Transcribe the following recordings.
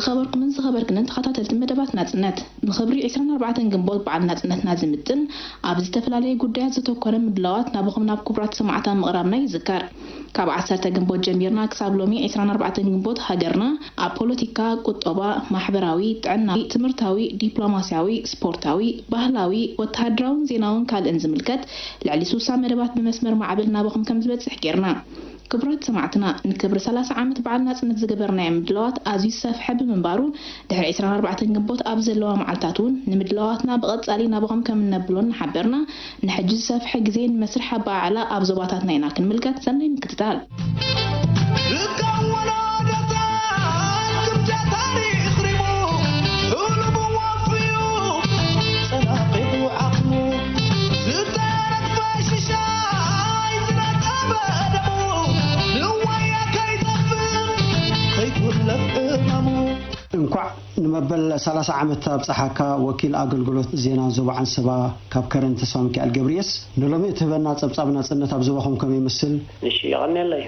ዝኸበርኩምን ዝኸበርክንን ተኸታተልቲ መደባት ናጽነት፣ ንኽብሪ ዕስራን ኣርባዕተን ግንቦት በዓል ናጽነትና ዝምጥን ኣብ ዝተፈላለየ ጉዳያት ዘተኮረ ምድላዋት ናብኹም ናብ ክቡራት ሰማዕታ ምቕራብና ይዝከር። ካብ ዓሰርተ ግንቦት ጀሚርና ክሳብ ሎሚ ዕስራን ኣርባዕተን ግንቦት ሃገርና ኣብ ፖለቲካ፣ ቁጠባ፣ ማሕበራዊ፣ ጥዕናዊ፣ ትምህርታዊ፣ ዲፕሎማስያዊ፣ ስፖርታዊ፣ ባህላዊ፣ ወተሃደራውን ዜናውን ካልእን ዝምልከት ልዕሊ ስሳ መደባት ብመስመር ማዕበል ናባኹም ከም ዝበጽሕ ጌርና። ክቡራት ሰማዕትና፣ ንክብሪ ሰላሳ ዓመት በዓል ናጽነት ዝገበርናዮ ምድላዋት ኣዝዩ ዝሰፍሐ ብምንባሩ፣ ድሕሪ ዕስራን ኣርባዕተን ግንቦት ኣብ ዘለዋ መዓልታት እውን ንምድላዋትና ብቐጻሊ ናባኹም ከም እነብሎ እናሓበርና፣ ንሕጂ ዝሰፍሐ ግዜ ንመስርሕ ኣበዓዕላ ኣብ ዞባታትና ኢና ክንምልከት ሰናይ ምክትታል። እንኳዕ ንመበል ሰላሳ ዓመት ኣብፀሓካ። ወኪል ኣገልግሎት ዜና ዞባ ዓንሰባ ካብ ከረን ተስፋ ሚካኤል ገብርኤስ፣ ንሎሚ እትህበና ፀብፃብ ናፅነት ኣብ ዞባኹም ከመይ ይመስል? እሺ፣ የቐንየለይ።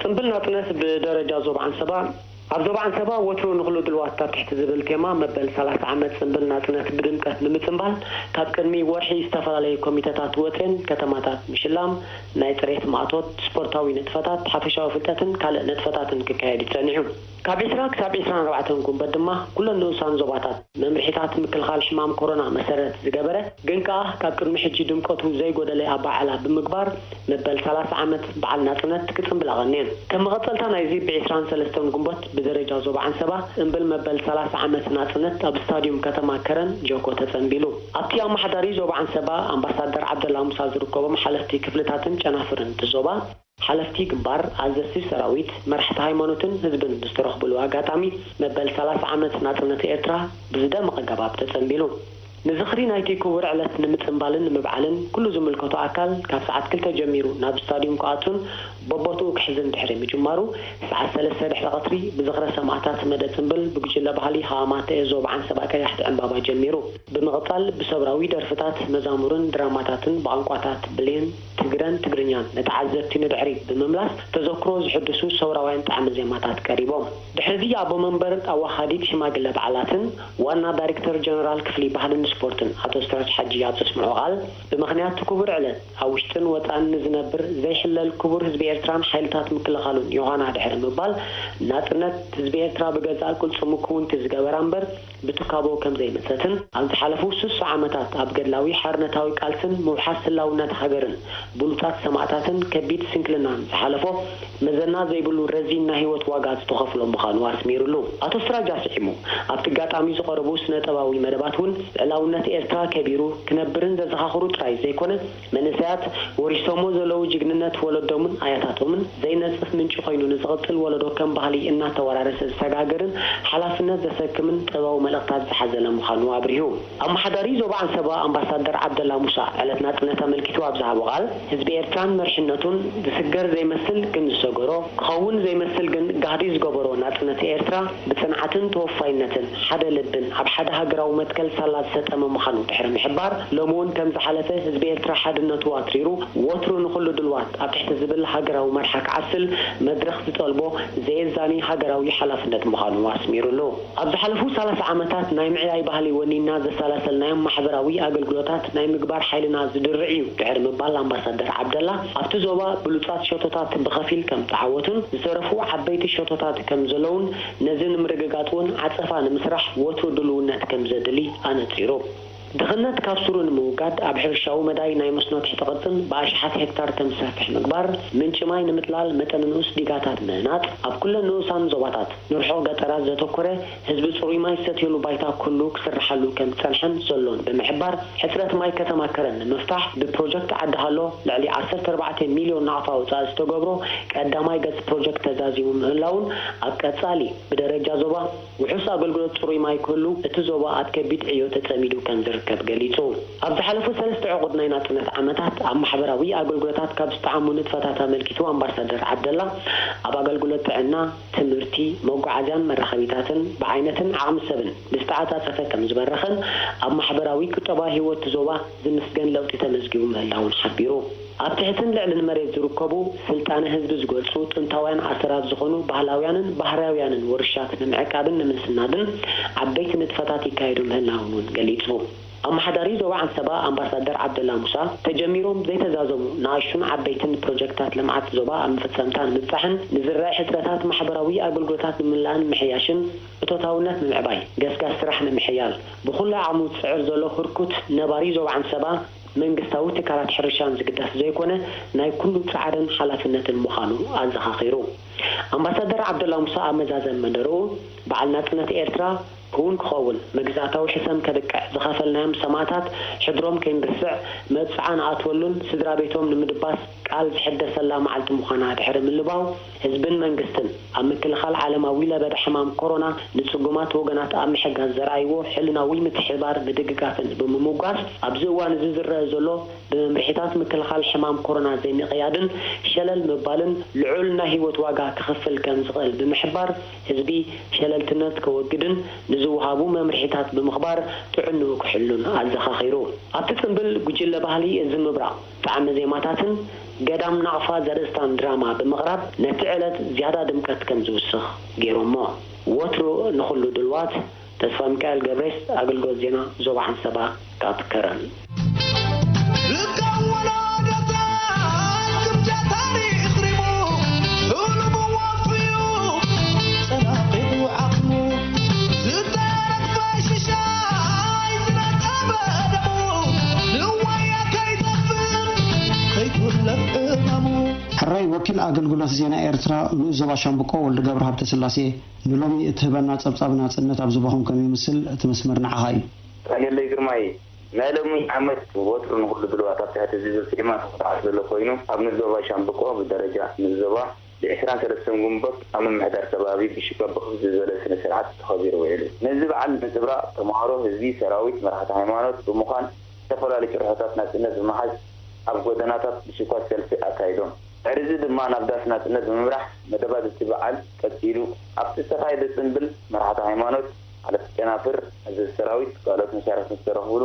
ጽምብል ናጽነት ብደረጃ ዞባ ዓንሰባ። ኣብ ዞባ ዓንሰባ ወትሩ ንኹሉ ድልዋት ኣብ ትሕቲ ዝብል ቴማ መበል ሰላሳ ዓመት ጽምብል ናጽነት ብድምቀት ንምጽምባል ካብ ቅድሚ ወርሒ ዝተፈላለዩ ኮሚተታት ወጽየን ከተማታት ምሽላም፣ ናይ ጽሬት ማእቶት፣ ስፖርታዊ ንጥፈታት፣ ሓፈሻዊ ፍልጠትን ካልእ ንጥፈታትን ክካየድ እዩ ጸኒሑ። ካብ ዕስራ ክሳብ ዕስራን ኣርባዕተን ጉንበት ድማ ኩለን ንኡሳን ዞባታት መምርሒታት ምክልኻል ሕማም ኮሮና መሰረት ዝገበረ ግን ከኣ ካብ ቅድሚ ሕጂ ድምቀቱ ዘይጎደለ ኣበዓዕላ ብምግባር መበል ሰላሳ ዓመት በዓል ናጽነት ክጽምብል ኣቐንየን። ከም መቐጸልታ ናይዚ ብዕስራን ሰለስተን ጉንበት ብደረጃ ዞባ ዓንሰባ ጽምብል መበል ሰላሳ ዓመት ናጽነት ኣብ ስታድዩም ከተማ ከረን ጆኮ ተጸንቢሉ። ኣብቲ ኣመሓዳሪ ዞባ ዓንሰባ ኣምባሳደር ዓብደላ ሙሳ ዝርከቦም ሓለፍቲ ክፍልታትን ጨናፍርን እቲ ዞባ ሓለፍቲ ግንባር፣ ኣዘዝቲ ሰራዊት፣ መራሕቲ ሃይማኖትን ህዝብን ብዝተረኽብሉ ኣጋጣሚ መበል ሰላሳ ዓመት ናጽነት ኤርትራ ብዝደመቐ ኣገባብ ተጸንቢሉ። ንዝኽሪ ናይቲ ክቡር ዕለት ንምጽንባልን ንምብዓልን ኩሉ ዝምልከቶ ኣካል ካብ ሰዓት ክልተ ጀሚሩ ናብ ስታድዩም ክኣቱን በቦትኡ ክሕዝን ድሕሪ ምጅማሩ ሰዓት ሰለስተ ድሕሪ ቐትሪ ብዝኽረ ሰማእታት መደብ ጽንብል ብጉጅለ ባህሊ ሃዋማተኤ ዞባ ዓንሰባ ቀያሕቲ ዕምባባ ጀሚሩ። ብምቕጻል ብሰብራዊ ደርፍታት፣ መዛሙርን ድራማታትን ብቋንቋታት ብሌን፣ ትግረን ትግርኛን ንተዓዘብቲ ንድሕሪት ብምምላስ ተዘክሮ ዝሕድሱ ሰውራውያን ጣዕመ ዜማታት ቀሪቦም። ድሕሪዚ ኣቦ መንበር ኣዋሃዲት ሽማግለ በዓላትን ዋና ዳይሬክተር ጀነራል ክፍሊ ባህልን ስፖርትን ኣቶ ስራጅ ሓጂ ኣብ ዘስምዖ ቃል ብምኽንያት እቲ ክቡር ዕለት ኣብ ውሽጥን ወፃእን ንዝነብር ዘይሕለል ክቡር ህዝቢ ኤርትራን ሓይልታት ምክልኻሉን ዮሃና ድሕሪ ምባል ናፅነት ህዝቢ ኤርትራ ብገዛእ ቅልፅሙ ክውንቲ ዝገበራ እምበር ብትካቦ ከም ዘይመጸትን ኣብ ዝሓለፉ ስሳ ዓመታት ኣብ ገድላዊ ሓርነታዊ ቃልስን ምውሓስ ህላውነት ሃገርን ብሉጻት ሰማእታትን ከቢድ ስንክልናን ዝሓለፎ መዘና ዘይብሉ ረዚን ናይ ህይወት ዋጋ ዝተኸፍሎ ምዃኑ ኣስሚሩሉ። ኣቶ ስራጅ ኣስዒሙ ኣብቲ ኣጋጣሚ ዝቐረቡ ስነ-ጥበባዊ መደባት እውን ልዕላውነት ኤርትራ ከቢሩ ክነብርን ዘዘኻኽሩ ጥራይ ዘይኮነ መንእሰያት ወሪሶሞ ዘለዉ ጅግንነት ወለዶምን ኣያታቶምን ዘይነጽፍ ምንጪ ኮይኑ ንዝቕጽል ወለዶ ከም ባህሊ እናተወራረሰ ዝሰጋገርን ሓላፍነት ዘሰክምን ጥበባዊ መልእኽታት ዝሓዘለ ምዃኑ ኣብሪሁ። ኣመሓዳሪ ዞባ ዓንሰባ ኣምባሳደር ዓብደላ ሙሳ ዕለት ናጽነት ኣመልኪቱ ኣብ ዝሃቦ ቃል ህዝቢ ኤርትራን መርሕነቱን ዝስገር ዘይመስል ግን ዝሰገሮ ክኸውን ዘይመስል ግን ጋህዲ ዝገበሮ ናጽነት ኤርትራ ብጽንዓትን ተወፋይነትን ሓደ ልብን ኣብ ሓደ ሃገራዊ መትከል ሳላ ዝሰጠመ ምዃኑ ድሕሪ ምሕባር ሎሚ እውን ከም ዝሓለፈ ህዝቢ ኤርትራ ሓድነቱ ኣትሪሩ ወትሩ ንኹሉ ድልዋት ኣብ ትሕቲ ዝብል ሃገራዊ መርሓ ክዓስል መድረኽ ዝጠልቦ ዘየዛኒ ሃገራዊ ሓላፍነት ምዃኑ ኣስሚሩሉ። ኣብ ዝሓለፉ ሰላሳ ዓመታት ናይ ምዕያይ ባህሊ ወኒና ዘሰላሰልናዮም ማሕበራዊ ኣገልግሎታት ናይ ምግባር ሓይልና ዝድርዕ እዩ ድሕሪ ምባል ኣምባሳደር ዓብደላ ኣብቲ ዞባ ብሉጻት ሸቶታት ብኸፊል ከም ተዓወቱን ዝተረፉ ዓበይቲ ሸቶታት ከም ዘለውን ነዚ ንምርግጋጽ እውን ዓጸፋ ንምስራሕ ወትሩ ድልውነት ከም ዘድሊ ኣነጺሩ። ድኽነት ካብ ሱሩ ንምውጋድ ኣብ ሕርሻዊ መዳይ ናይ መስኖ ትሕተ ቅርጽን ብኣሽሓት ሄክታር ከም ዝሰፍሕ ምግባር፣ ምንጪ ማይ ንምጥላል መጠነ ንኡስ ዲጋታት ምህናጽ፣ ኣብ ኩለን ንኡሳን ዞባታት ንርሑቕ ገጠራት ዘተኮረ ህዝቢ ጽሩይ ማይ ዝሰትየሉ ባይታ ክህሉ ክስርሓሉ ከም ዝጸንሐን ዘሎን ብምሕባር፣ ሕጽረት ማይ ከተማ ከረን ንምፍታሕ ብፕሮጀክት ዓዲ ሃሎ ልዕሊ ዓሰርተ ኣርባዕተ ሚልዮን ናቕፋ ወጻኢ ዝተገብሮ ቀዳማይ ገጽ ፕሮጀክት ተዛዚሙ ምህላዉን ኣብ ቀጻሊ ብደረጃ ዞባ ውሑስ ኣገልግሎት ጽሩይ ማይ ክህሉ እቲ ዞባ ኣብ ከቢድ ዕዮ ተጸሚዱ ከም ዝርከብ ገሊጹ። ኣብ ዝሓለፉ ሰለስተ ዕቑድ ናይ ናጽነት ዓመታት ኣብ ማሕበራዊ ኣገልግሎታት ካብ ዝጠዓሙ ንጥፈታት ኣመልኪቱ ኣምባሳደር ዓብደላ ኣብ ኣገልግሎት ጥዕና፣ ትምህርቲ፣ መጓዓዝያን መራኸቢታትን ብዓይነትን ዓቕሚ ሰብን ብዝተዓጻጸፈ ከም ዝበረኸን ኣብ ማሕበራዊ ቁጠባዊ ህይወት ዞባ ዝምስገን ለውጢ ተመዝጊቡ ምህላውን ሓቢሩ። ኣብ ትሕትን ልዕልን መሬት ዝርከቡ ስልጣነ ህዝቢ ዝገልጹ ጥንታውያን ኣሰራት ዝኾኑ ባህላውያንን ባህርያውያንን ውርሻት ንምዕቃብን ንምስናድን ዓበይቲ ንጥፈታት ይካየዱ ምህላዎም እውን ገሊጹ። ኣመሓዳሪ ዞባ ዓንሰባ ኣምባሳደር ዓብደላ ሙሳ፣ ተጀሚሮም ዘይተዛዘሙ ንኣሽቱን ዓበይትን ፕሮጀክታት ልምዓት ዞባ ኣብ ምፍጸምታ ንምብጻሕን ንዝረአ ሕጽረታት ማሕበራዊ ኣገልግሎታት ንምምላእን ምሕያሽን እቶታውነት ንምዕባይ፣ ገስጋስ ስራሕ ንምሕያል፣ ብኹሉ ዓቕሙ ዝጽዕር ዘሎ ህርኩት ነባሪ ዞባ ዓንሰባ መንግስታዊ ትካላት ሕርሻን ዝግደፍ ዘይኮነ ናይ ኩሉ ጻዕርን ሓላፍነትን ምዃኑ ኣዘኻኺሩ። ኣምባሳደር ዓብደላ ሙሳ ኣብ መዛዘም መደርኡ፣ በዓል ናጽነት ኤርትራ ክውን ክኸውን፣ መግዛእታዊ ሕሰም ከድቅዕ ዝኸፈልናዮም ሰማእታት ሕድሮም ከይንርስዕ፣ መብጽዓ ንኣትወሉን ስድራ ቤቶም ንምድባስ ቃል ዝሕደሰላ መዓልቲ ምዃና ድሕሪ ምልባው፣ ህዝብን መንግስትን ኣብ ምክልኻል ዓለማዊ ለበዳ ሕማም ኮሮና ንጽጉማት ወገናት ኣብ ምሕጋዝ ዘርኣይዎ ሕልናዊ ምትሕብባር ምድግጋፍን ብምምጓስ፣ ኣብዚ እዋን እዚ ዝረአ ዘሎ ብመምርሒታት ምክልኻል ሕማም ኮሮና ዘይምቕያድን ሸለል ምባልን ልዑል ናይ ህይወት ዋጋ ክኸፍል ከም ዝኽእል ብምሕባር፣ ህዝቢ ሸለልትነት ከወግድን ንዝወሃቡ መምርሒታት ብምኽባር ጥዕንኡ ክሕሉን ኣዘኻኺሩ። ኣብቲ ጽምብል ጉጅለ ባህሊ እዚ ምብራቕ ጣዕመ ዜማታትን ገዳም ናቕፋ ዘርእስታን ድራማ ብምቕራብ ነቲ ዕለት ዝያዳ ድምቀት ከም ዝውስኽ ገይሮሞ። ወትሩ ንኹሉ ድልዋት። ተስፋ ሚካኤል ገብሬስ፣ ኣገልግሎት ዜና ዞባ ዓንሰባ ካብ ከረን። ዝከውን ኣደታ ግምጃ ታሪኽ ሪሙ፣ ህሉቡ ወፍዩ ጸናቒቱ ዓቕሙ፣ ዝተረፈ ሽሻይ ዝነጠበ ደሙ፣ ንዋያ ከይጠፍእ ከይጉለፍ ዕማሙ። ሕራይ ወኪል ኣገልግሎት ዜና ኤርትራ ንኡስ ዞባ ሻምብቆ ወልደ ገብረ ሃብተ ስላሴ፣ ንሎሚ እትህበና ጸብጻብ ናጽነት ኣብ ዞባኹም ከመይ ይመስል? እቲ መስመር ንዓኻ እዩ። ተጋደላይ ግርማይ፣ ናይ ሎሚ ዓመት ወትሩ ንኹሉ ድልዋት ኣብ ትሕቲ ዝብል ቴማ ተወጣሒሱ ዘሎ ኮይኑ፣ ኣብ ንኡስ ዞባ ሻምብቆ ብደረጃ ንኡስ ዞባ ብዕስራን ሰለስተን ግንቦት ኣብ ምምሕዳር ከባቢ ብሽኮ ብኽብ ዝበለ ስነ ስርዓት ተኸቢሩ ውዒሉ። ነዚ በዓል ምጽብራቕ ተምሃሮ፣ ህዝቢ፣ ሰራዊት፣ መራሕቲ ሃይማኖት ብምዃን ዝተፈላለዩ ጭርሖታት ናጽነት ብምሓዝ ኣብ ጎደናታት ብሽኳት ሰልፊ ኣካይዶም። ድሕሪ እዚ ድማ ናብ ዳስ ናጽነት ብምምራሕ መደባት እቲ በዓል ቀጺሉ። ኣብቲ ዝተኻየደ ጽምብል መራሕቲ ሃይማኖት፣ ሓለፍቲ ጨናፍር፣ ኣዘዝቲ ሰራዊት፣ ካልኦት መሻርኽቲ ዝተረኽብሉ፣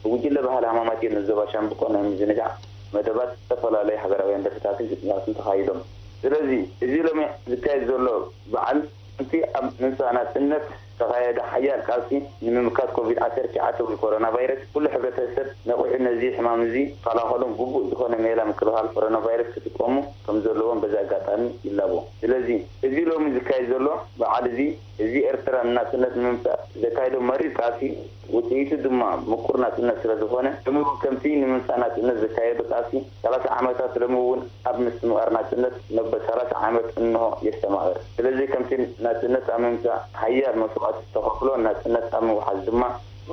ብጉጅለ ባህሊ ሃማማቴ ንኡስ ዞባ ሻምብቆ ናይ ምዝንጋዕ መደባት፣ ዝተፈላለዩ ሃገራውያን ደርፍታትን ግጥሚታትን ተኻይዶም። ስለዚ እዚ ሎሚ ዝካየድ ዘሎ በዓል፣ እቲ ኣብ ምምጻእ ናጽነት ዝተኻየደ ሓያል ቃልሲ ንምምካት ኮቪድ ዓሰርተ ትሽዓተ ወይ ኮሮና ቫይረስ፣ ኩሉ ሕብረተሰብ ነቒሑ ነዚ ሕማም እዚ ክከላኸሉን ግቡእ ዝኾነ ሜላ ምክልኻል ኮሮና ቫይረስ ክጥቀሙ ከም ዘለዎም በዚ ኣጋጣሚ ይላቦ። ስለዚ እዚ ሎሚ ዝካየድ ዘሎ በዓል እዚ፣ ህዝቢ ኤርትራ ንናጽነት ንምምጻእ ዘካየዶ መሪር ቃልሲ፣ ውጽኢቱ ድማ ምቁር ናጽነት ስለ ዝኾነ፣ ሎሚ እውን ከምቲ ንምምጻእ ናጽነት ዘካየዶ ቃልሲ ሰላሳ ዓመታት፣ ሎሚ እውን ኣብ ምስትምቓር ናጽነት መበል ሰላሳ ዓመት እንሆ የስተማቕር። ስለዚ ከምቲ ናጽነት ኣብ ምምጻእ ሓያል መስዋእቲ ዝተኸፍሎ፣ ናጽነት ኣብ ምውሓዝ ድማ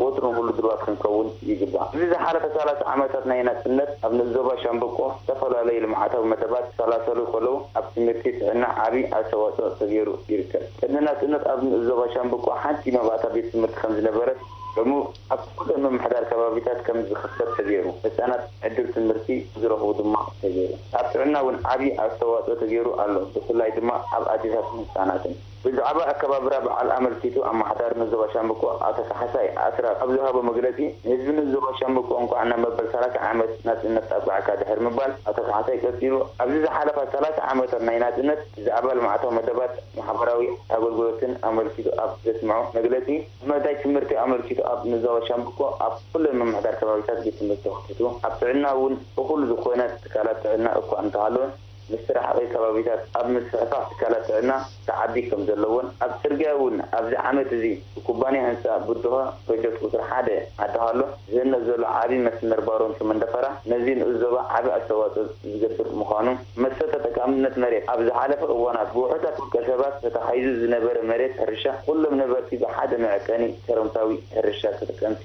ወትሩ ንኹሉ ድልዋት ክንከውን ይግባእ። እዚ ዝሓለፈ ሰላሳ ዓመታት ናይ ናጽነት ኣብ ንኡስ ዞባ ሻምበቆ ዝተፈላለዩ ልምዓታዊ መደባት ክሰላሰሉ ከለዉ፣ ኣብ ትምህርቲ፣ ጥዕና ዓቢ ኣስተዋጽኦ ተገይሩ ይርከብ። ቅድሚ ናጽነት ኣብ ንኡስ ዞባ ሻምበቆ ሓንቲ መባእታ ቤት ትምህርቲ ከም ዝነበረት፣ ሎሚ ኣብ ኩለን ምምሕዳር ከባቢታት ከም ዝኽፈት ተገይሩ፣ ህጻናት ዕድል ትምህርቲ ዝረኽቡ ድማ ተገይሩ። ኣብ ጥዕና እውን ዓቢ ኣስተዋጽኦ ተገይሩ ኣሎ፣ ብፍላይ ድማ ኣብ ኣዴታትን ህጻናትን። ብዛዕባ ኣከባብራ በዓል ኣመልኪቱ፣ ኣመሓዳሪ ንኡስ ዞባ ሻምበቆ ኣቶ ካሕሳይ ኣስራት ኣብ ዝሃቦ መግለጺ፣ ንህዝቢ ንኡስ ዞባ ሻምበቆ እንኳዕ ናብ መበል ሰላሳ ዓመት ናጽነት ኣብቅዓካ ድሕሪ ምባል፣ ኣቶ ካሕሳይ ቀጺሉ፣ ኣብዚ ዝሓለፋ ሰላሳ ዓመታት ናይ ናጽነት ብዛዕባ ልምዓታዊ መደባት፣ ማሕበራዊ ኣገልግሎትን ኣመልኪቱ ኣብ ዘስምዖ መግለጺ፣ ብመዳይ ትምህርቲ ኣመልኪቱ ኣብ ንኡስ ዞባ ሻምብቆ ኣብ ኩለን ምምሕዳር ከባቢታት ቤት ትምህርቲ ተኸፊቱ፣ ኣብ ጥዕና እውን እኹል ዝኾነ ትካላት ጥዕና እኳ እንተሃለወ፣ ምስቲ ርሓቒ ከባቢታት ኣብ ምስፍሕፋሕ ትካላት ጥዕና ክዓቢ ከም ዘለዎን፣ ኣብ ጽርግያ እውን ኣብዚ ዓመት እዚ ብኩባንያ ህንጻ ብድሆ ፕሮጀክት ቁጽሪ ሓደ ዓዲ ሃሎ ዝህነጽ ዘሎ ዓቢ መስመር ባሮንቱ መንደፈራ ነዚ ንኡስ ዞባ ዓቢ ኣስተዋጽኦ ዝገብር ምዃኑ፣ መስተ ተጠቃምነት መሬት ኣብ ዝሓለፈ እዋናት ብውሑዳት ውልቀ ሰባት ተታሒዙ ዝነበረ መሬት ሕርሻ ኩሎም ነበርቲ ብሓደ መዐቀኒ ከረምታዊ ሕርሻ ተጠቀምቲ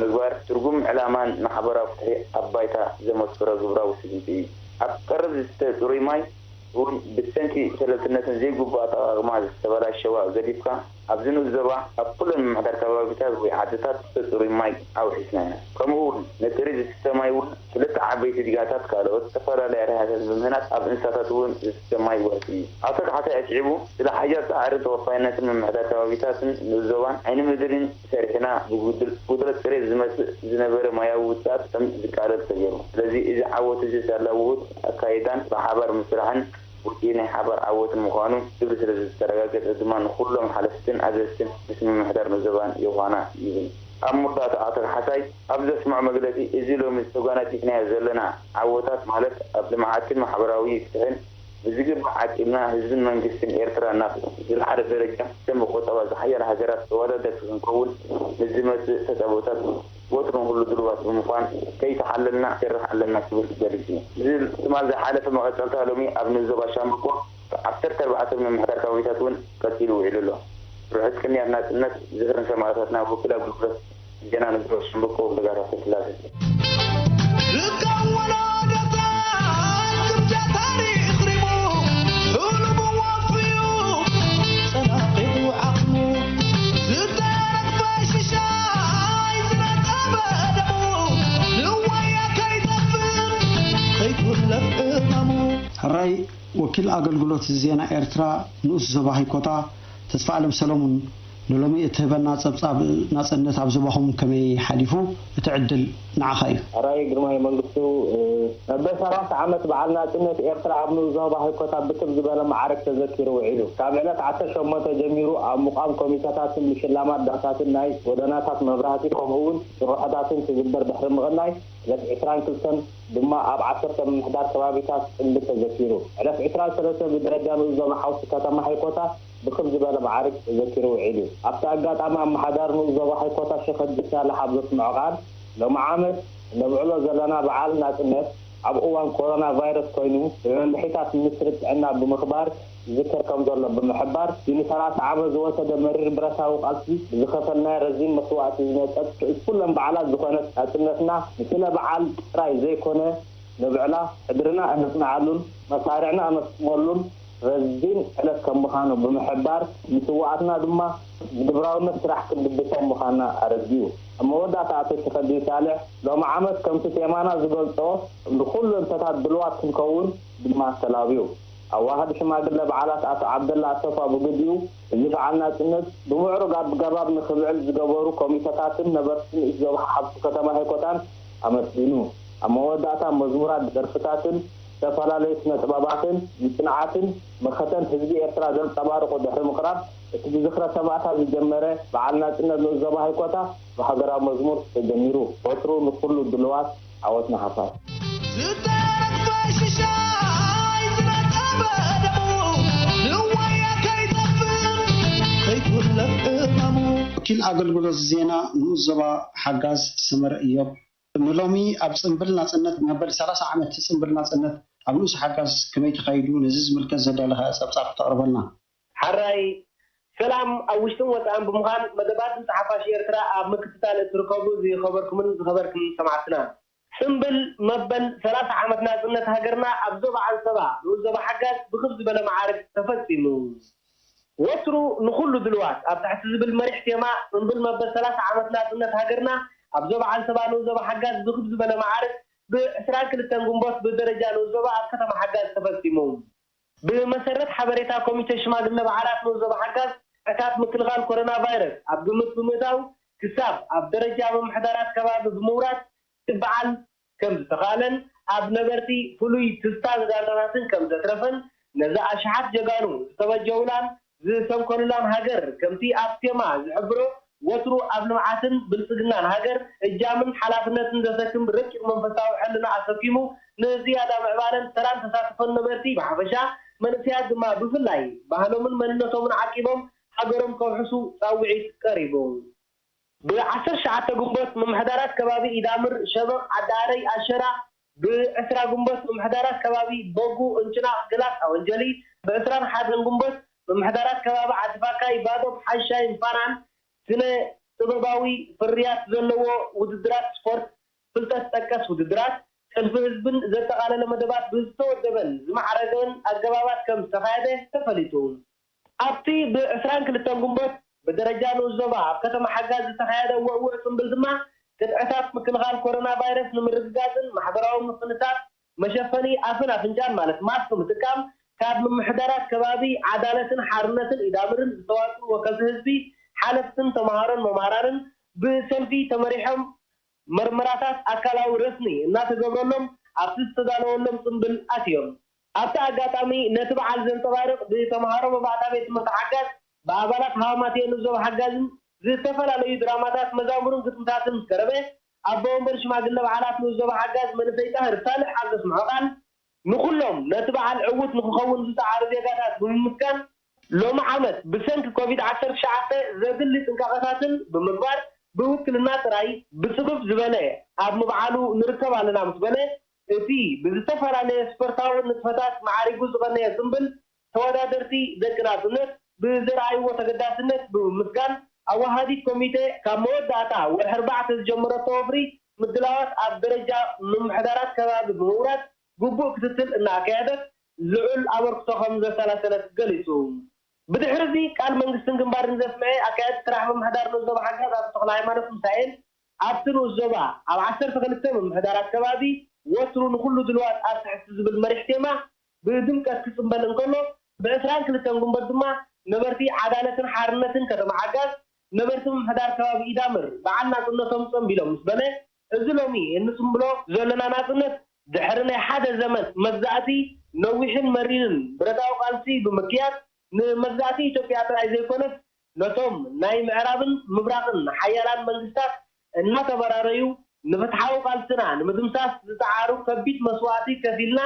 ምግባር ትርጉም ዕላማን ማሕበራዊ ፍትሒ ኣብ ባይታ ዘመስከሮ ግብራዊ ስጉምቲ እዩ። ኣብ ቀረብ ዝስተ ጽሩይ ማይ እውን ብሰንኪ ሸለልትነትን ዘይግቡእ ኣጠቓቕማ ዝተበላሸዋ ገዲፍካ ኣብዚ ንኡስ ዞባ ኣብ ኩለን ምምሕዳር ከባቢታት ወይ ዓድታት ጽሩይ ማይ ኣውሒስና ኢና። ከምኡ እውን ነቲ ሪዝ ዝስተ ማይ እውን ክልተ ዓበይቲ ዲጋታት ካልኦት ዝተፈላለያ ርሃታት ብምህናጽ ኣብ እንስሳታት እውን ዝስተ ማይ ወርቂ እዩ። ኣቶ ካሕሳይ ኣስዒቡ ስለ ሓያል ጻዕርን ተወፋይነትን ምምሕዳር ከባቢታትን ንኡስ ዞባን ዓይኒ ምድሪን ሰሪሕና ብጉድል ጉድለት ጽሬት ዝመጽእ ዝነበረ ማያዊ ውጽኣት ከም ዝቃለል ተገይሩ። ስለዚ እዚ ዓወት እዚ ሳላ ውሁድ ኣካይዳን ብሓባር ምስራሕን ውጽኢ ናይ ሓባር ዓወት ምዃኑ ክብል ስለ ዝተረጋገጸ ድማ ንኹሎም ሓለፍትን ኣዘዝትን ምስ ምምሕዳር ንኡስ ዞባን የዃና ይብል። ኣብ መወዳእታ ኣቶ ካሕሳይ ኣብ ዘስምዖ መግለጺ እዚ ሎሚ ዝተጓናጺፍናዮ ዘለና ዓወታት ማለት ኣብ ልምዓትን ማሕበራዊ ፍትሕን ብዝግባእ ዓቂብና ህዝብን መንግስትን ኤርትራ ናብ ዝለዓለ ደረጃ ከም ቁጠባ ዝሓያል ሃገራት ተወዳደርቲ ክንከውን ንዝመጽእ ተጻብኦታት ወትሩ ንኹሉ ድሉዋት ብምዃን ከይተሓለልና ክሰርሕ ኣለና ክብል ገሊጹ። እዚ ትማል ዝሓለፈ መቐጸልታ ሎሚ ኣብ ንኡስ ዞባ ሻምብቆ ዓሰርተ ኣርባዕተ ምምሕዳር ከባቢታት እውን ቀጺሉ ውዒሉ ኣሎ። ርሑስ ቅንያት ናጽነት ዝኽርን ሰማእታትና ወኪል ኣገልግሎት ዜና ንኡስ ዞባ ሻምብቆ ወልደጋር ሃብተስላሴ። ዝከውን ዶ ጻል ግምጃ ታሪኽ ሪሙ፣ ሕሉሙ ወፍዩ፣ ጸናቒቱ ዓቕሙ፣ ዝተረኽበ ሽሻይ ዝነጠበ ደሙ፣ ንዋያ ከይጠፍእ ከይትውለፍ ዕማሙ። ሕራይ ወኪል ኣገልግሎት ዜና ኤርትራ ንኡስ ዞባ ሃይኮታ ተስፋ ኣለም ሰሎሙን ንሎሚ እትህበና ጸብጻብ ናጽነት ኣብ ዞባኹም ከመይ ሓሊፉ? እቲ ዕድል ንዓኻ እዩ። ሕራይ ግርማይ መንግስቱ፣ መበል ሰላሳ ዓመት በዓል ናጽነት ኤርትራ ኣብ ንኡስ ዞባ ሃይኮታ ብክብ ዝበለ መዓርግ ተዘኪሩ ውዒሉ። ካብ ዕለት ዓሰርተ ሸሞንተ ጀሚሩ ኣብ ምቋም ኮሚተታትን ምሽላማት ዳሳትን ናይ ጎደናታት መብራህቲ ከምኡ እውን ጭርሖታትን ክግበር ድሕሪ ምቕናይ ዕለት ዕስራን ክልተን ድማ ኣብ ዓሰርተ ምምሕዳር ከባቢታት ጽምብል ተዘኪሩ። ዕለት ዕስራን ሰለስተን ብደረጃ ንኡስ ዞባ ሓውሲ ከተማ ሃይኮታ ብክብ ዝበለ መዓርግ ተዘኪሩ ውዒሉ። ኣብቲ ኣጋጣሚ ኣመሓዳሪ ንኡስ ዞባ ሃይኮታ ሸኸ ድሳለ ኣብ ዘስምዖ ቃል፣ ሎሚ ዓመት እነብዕሎ ዘለና በዓል ናጽነት ኣብ እዋን ኮሮና ቫይረስ ኮይኑ ብመምርሒታት ሚኒስትሪ ጥዕና ብምኽባር ይዝከር ከም ዘሎ ብምሕባር፣ እቲ ንሰላሳ ዓመት ዝወሰደ መሪር ብረታዊ ቃልሲ ብዝኸፈልናዮ ረዚን መስዋእቲ ዝመጸት ርእስ ኩለን በዓላት ዝኾነት ናጽነትና ንስለ በዓል ጥራይ ዘይኮነ ነብዕላ፣ ሕድርና እነጽንዓሉን መሳርዕና እነስጥመሉን ረዚን ዕለት ከም ምዃኑ ብምሕባር፣ ንስውኣትና ድማ ብግብራውነት ስራሕ ክንድግፎም ምዃንና ኣረዲኡ። ኣብ መወዳእታ ኣቶ ሽኸዲ ሳልሕ ሎሚ ዓመት ከምቲ ቴማና ዝገልጾ ንኹሉ እንተታት ድልዋት ክንከውን ድማ ተላብዩ። ኣዋሃዲ ሽማግለ በዓላት ኣቶ ዓብደላ ኣሰፋ ብግዲኡ፣ እዚ በዓል ናጽነት ብምዕሩግ ኣገባብ ንኽብዕል ዝገበሩ ኮሚተታትን ነበርቲ ንኡስ ዞባ ሓውሲ ከተማ ሃይኮታን ኣመስጊኑ። ኣብ መወዳእታ መዝሙራት፣ ደርፍታትን ዝተፈላለዩ ስነ ጥበባትን ንጽንዓትን መኸተን ህዝቢ ኤርትራ ዘንጸባርቑ ድሕሪ ምቕራብ፣ እቲ ብዝኽረ ሰማእታት ዝጀመረ በዓል ናጽነት ንኡስ ዞባ ሃይኮታ ብሃገራዊ መዝሙር ተጀሚሩ። ወትሩ ንኹሉ ድሉዋት፣ ዓወት ንሓፋሽ። ዝተረኽበ ሽሻይ ዝነጠበ ደሙ ንዋያ ከይጠፍእ ከይትውለፍ ዕማሙ። ወኪል ኣገልግሎት ዜና ንኡስ ዞባ ሓጋዝ ሰመረ እዮብ፣ ንሎሚ ኣብ ጽምብል ናጽነት መበል ሰላሳ ዓመት ጽምብል ናጽነት ኣብ ንኡስ ሓጋዝ ከመይ ተኻይዱ ነዚ ዝምልከት ዘዳለኸ ጸብጻብ ክተቕርበልና። ሓራይ ሰላም ኣብ ውሽጥን ወጻእን ብምዃን መደባት ድምጺ ሓፋሽ ኤርትራ ኣብ ምክትታል እትርከቡ ዝኸበርኩምን ዝኸበርክምን ሰማዕትና። ጽምብል መበል ሰላሳ ዓመት ናጽነት ሃገርና ኣብ ዞባ ዓንሰባ ንኡስ ዞባ ሓጋዝ ብኽብ ዝበለ መዓርግ ተፈጺሙ። ወትሩ ንኹሉ ድልዋት ኣብ ትሕቲ ዝብል መሪሕ ቴማ ጽምብል መበል ሰላሳ ዓመት ናጽነት ሃገርና ኣብ ዞባ ዓንሰባ ንኡስ ዞባ ሓጋዝ ብኽብ ዝበለ መዓርግ ብዕስራን ክልተን ግንቦት ብደረጃ ንኡስ ዞባ ኣብ ከተማ ሓጋዝ ተፈጺሙ። ብመሰረት ሓበሬታ ኮሚተ ሽማግለ በዓላት ንኡስ ዞባ ሓጋዝ፣ ዕታት ምክልኻል ኮሮና ቫይረስ ኣብ ግምት ብምእታው ክሳብ ኣብ ደረጃ ምምሕዳራት ከባቢ ብምውራድ ክበዓል ከም ዝተኻእለን ኣብ ነበርቲ ፍሉይ ትስታ ዝዳንዳታትን ከም ዘትረፈን ነዛ ኣሽሓት ጀጋኑ ዝተበጀውላን ዝሰንከሉላን ሃገር ከምቲ ኣብ ቴማ ዝሕብሮ ወትሩ ኣብ ልምዓትን ብልጽግናን ሃገር እጃምን ሓላፍነትን ዘሰክም ረቂቕ መንፈሳዊ ሕልና ኣሰኪሙ ንዝያዳ ምዕባለን ተራን ተሳትፎን ነበርቲ ብሓፈሻ መንእሰያት ድማ ብፍላይ ባህሎምን መንነቶምን ዓቂቦም ሃገሮም ከውሕሱ ጻውዒት ቀሪቡ። ብዓሰርተ ትሽዓተ ግንቦት ምምሕዳራት ከባቢ ኢዳምር፣ ሸበቕ፣ ዓዲ ኣረይ፣ ኣሸራ፣ ብዕስራ ግንቦት ምምሕዳራት ከባቢ ቦጉ፣ እንጭናቕ፣ ግላት፣ ኣወንጀሊ፣ ብዕስራን ሓደን ግንቦት ምምሕዳራት ከባቢ ዓዲ ፋካይ፣ ባዶብ፣ ሓሻይን ፋናን ስነ ጥበባዊ ፍርያት ዘለዎ ውድድራት ስፖርት፣ ፍልጠት ጠቀስ ውድድራት፣ ጥልፊ ህዝብን ዘጠቓለለ መደባት ብዝተወደበን ዝማዕረገን ኣገባባት ከም ዝተኻየደ ተፈሊጡ። ኣብቲ ብዕስራን ክልተን ግንቦት ብደረጃ ንኡስ ዞባ ኣብ ከተማ ሓጋዝ ዝተኻየደ ውዕውዕ ጽምብል ድማ ቅጥዕታት ምክልኻል ኮሮና ቫይረስ ንምርግጋጽን ማሕበራዊ ምፍንታት መሸፈኒ ኣፍን ኣፍንጫን ማለት ማስክ ምጥቃም ካብ ምምሕዳራት ከባቢ ዓዳለትን ሓርነትን ኢዳምርን ዝተዋፅኡ ወከልቲ ህዝቢ ሓለፍትን ተምሃሮን መምሃራንን ብሰልፊ ተመሪሖም መርመራታት ኣካላዊ ረስኒ እናተገብረሎም ኣብቲ ዝተዳለወሎም ጽምብል ኣትዮም። ኣብቲ ኣጋጣሚ ነቲ በዓል ዘንጸባርቕ ብተምሃሮ መባእታ ቤት ትምህርቲ ሓጋዝ ብኣባላት ሃዋማትዮ ንዞባ ሓጋዝን ዝተፈላለዩ ድራማታት መዛሙርን ግጥምታትን ምስ ቀረበ ኣቦ ወንበር ሽማግለ በዓላት ንዞባ ሓጋዝ መንእሰይ ጣህር ሳልሕ ኣብ ዘስምዖ ቃል ንኹሎም ነቲ በዓል ዕዉት ንክኸውን ዝጸዓሩ ዜጋታት ብምምስጋን ሎሚ ዓመት ብሰንኪ ኮቪድ ዓሰርተ ትሽዓተ ዘድሊ ጥንቃቐታትን ብምግባር ብውክልና ጥራይ ብጽፉፍ ዝበለ ኣብ ምብዓሉ ንርከብ ኣለና ምስ በለ እቲ ብዝተፈላለየ ስፖርታዊ ንጥፈታት ማዕሪጉ ዝቐነየ ጽምብል ተወዳደርቲ ደቂ ናጽነት ብዘርኣይዎ ተገዳስነት ብምምስጋን ኣወሃዲት ኮሚቴ ካብ መወዳእታ ወርሒ ኣርባዕተ ዝጀመረቶ ወፍሪ ምድላዋት ኣብ ደረጃ ምምሕዳራት ከባቢ ብምውራድ ግቡእ ክትትል እናኣካየደት ልዑል ኣበርክቶ ከም ዘሰላሰለት ገሊጹ። ብድሕሪ እዚ ቃል መንግስትን ግንባርን ዘስምዐ ኣካየዲ ስራሕ ምምሕዳር ንኡስ ዞባ ሓጋዝ ኣቶ ተኽለ ሃይማኖት ሚሳኤል ኣብቲ ንኡስ ዞባ ኣብ ዓሰርተ ክልተ ምምሕዳራት ከባቢ ወትሩ ንኹሉ ድልዋት ኣብ ትሕቲ ዝብል መሪሕ ቴማ ብድምቀት ክጽምበል እንከሎ ብ ዕስራን ክልተን ግንቦት ድማ ነበርቲ ዓዳለትን ሓርነትን ከተማ ዓጋዝ ነበርቲ ምምሕዳር ከባቢ ኢዳምር በዓል ናጽነቶም ጸምቢሎም ምስ በለ እዚ ሎሚ እንጽምብሎ ዘለና ናጽነት ድሕሪ ናይ ሓደ ዘመን መግዛእቲ ነዊሕን መሪርን ብረታዊ ቃልሲ ብምክያድ ንመግዛእቲ ኢትዮጵያ ጥራይ ዘይኮነስ ነቶም ናይ ምዕራብን ምብራቕን ሓያላን መንግስታት እናተበራረዩ ንፍትሓዊ ቃልስና ንምድምሳስ ዝፀዓሩ ከቢድ መስዋእቲ ከፊልና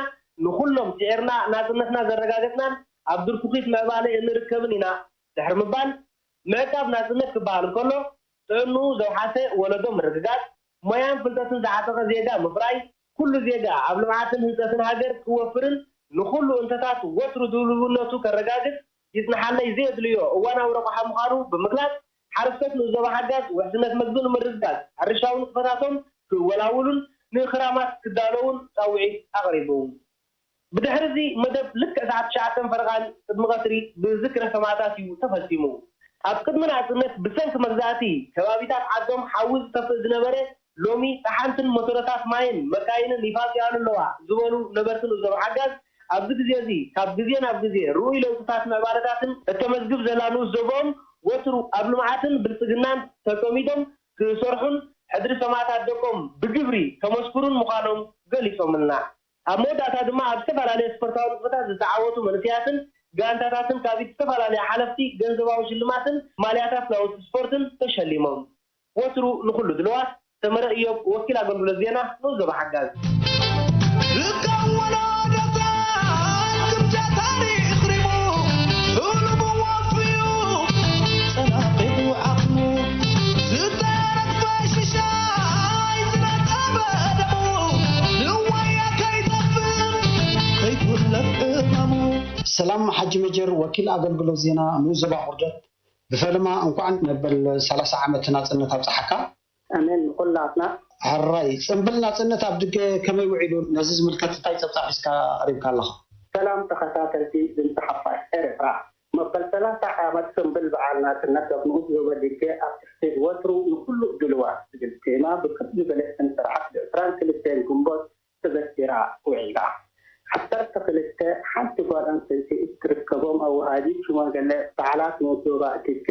ንኹሎም ስዒርና ናፅነትና ዘረጋገፅናን ኣብ ድርኩኺት ምዕባለ እንርከብን ኢና ድሕሪ ምባል ምዕቃብ ናፅነት ክበሃል እንከሎ ጥዕንኡ ዘውሓሰ ወለዶ ምርግጋፅ፣ ሞያን ፍልጠትን ዝዓጠቐ ዜጋ ምፍራይ፣ ኩሉ ዜጋ ኣብ ልምዓትን ህንፀትን ሃገር ክወፍርን ንኹሉ እንተታት ወትሩ ድልውነቱ ከረጋግፅ ይፅንሓለይ ዘየድልዮ እዋናዊ ረቑሓ ምዃኑ ብምግላፅ ሓረስቶት ንዞባ ሓጋዝ ውሕስነት መግቢ ንምርግጋፅ ሕርሻዊ ንጥፈታቶም ክወላውሉን ንኽራማት ክዳለውን ፃውዒት ኣቕሪቡ። ብድሕሪ እዚ መደብ ልክዕ ሰዓት ትሽዓተ ፈረቓን ቅድሚ ቀትሪ ብዝክረ ሰማእታት እዩ ተፈጺሙ። ኣብ ቅድሚ ናጽነት ብሰንኪ መግዛእቲ ከባቢታት ዓዶም ሓዊ ዝጠፍእ ዝነበረ ሎሚ ጸሓንትን ሞተረታት ማይን መካይንን ይፋጽያሉ ኣለዋ ዝበሉ ነበርቲ ንዞባ ሓጋዝ ኣብዚ ግዜ እዚ ካብ ግዜ ናብ ግዜ ርኡይ ለውጥታት ምዕባለታትን እተመዝግብ ዘላ ንኡስ ዞብኦም ወትሩ ኣብ ልምዓትን ብልጽግናን ተጸሚዶም ክሰርሑን ሕድሪ ሰማእታት ደቆም ብግብሪ ከመስክሩን ምዃኖም ገሊጾምልና። ኣብ መወዳእታ ድማ ኣብ ዝተፈላለየ ስፖርታዊ ንጥፈታት ዝተዓወቱ መንእሰያትን ጋንታታትን ካብ ዝተፈላለዩ ሓለፍቲ ገንዘባዊ ሽልማትን ማልያታት ናውቲ ስፖርትን ተሸሊሞም። ወትሩ ንኹሉ ድልዋት፣ ሰመረ እዮብ፣ ወኪል ኣገልግሎት ዜና ንኡስ ዞባ ሓጋዝ። ሰላም ሓጂ መጀር፣ ወኪል ኣገልግሎት ዜና ንኡስ ዞባ ቁርደት፣ ብፈለማ እንኳዕ መበል ሰላሳ ዓመት ናጽነት ኣብጽሓካ። ኣሜን ንኹላትና። ሕራይ፣ ጽምብል ናጽነት ኣብ ድገ ከመይ ውዒሉ? ነዚ ዝምልከት እንታይ ጸብጻብ ሒዝካ ቀሪብካ ኣለኻ? ሰላም ተኸታተልቲ ድምጺ ሓፋሽ ኤርትራ። መበል ሰላሳ ዓመት ጽምብል በዓል ናጽነት ኣብ ንኡስ ዞባ ድገ ኣብ ትሕቲ ወትሩ ንኹሉ ድልዋት ዝብል ቴማ ብክብ ዝበለ ስነ ስርዓት ብ ዕስራን ክልተን ግንቦት ተዘኪራ ውዒላ። ዓሰርተ ክልተ ሓንቲ ጓል ኣንስተይቲ እትርከቦም ኣወሃዲት ሽማግለ በዓላት ንኡስ ዞባ ድገ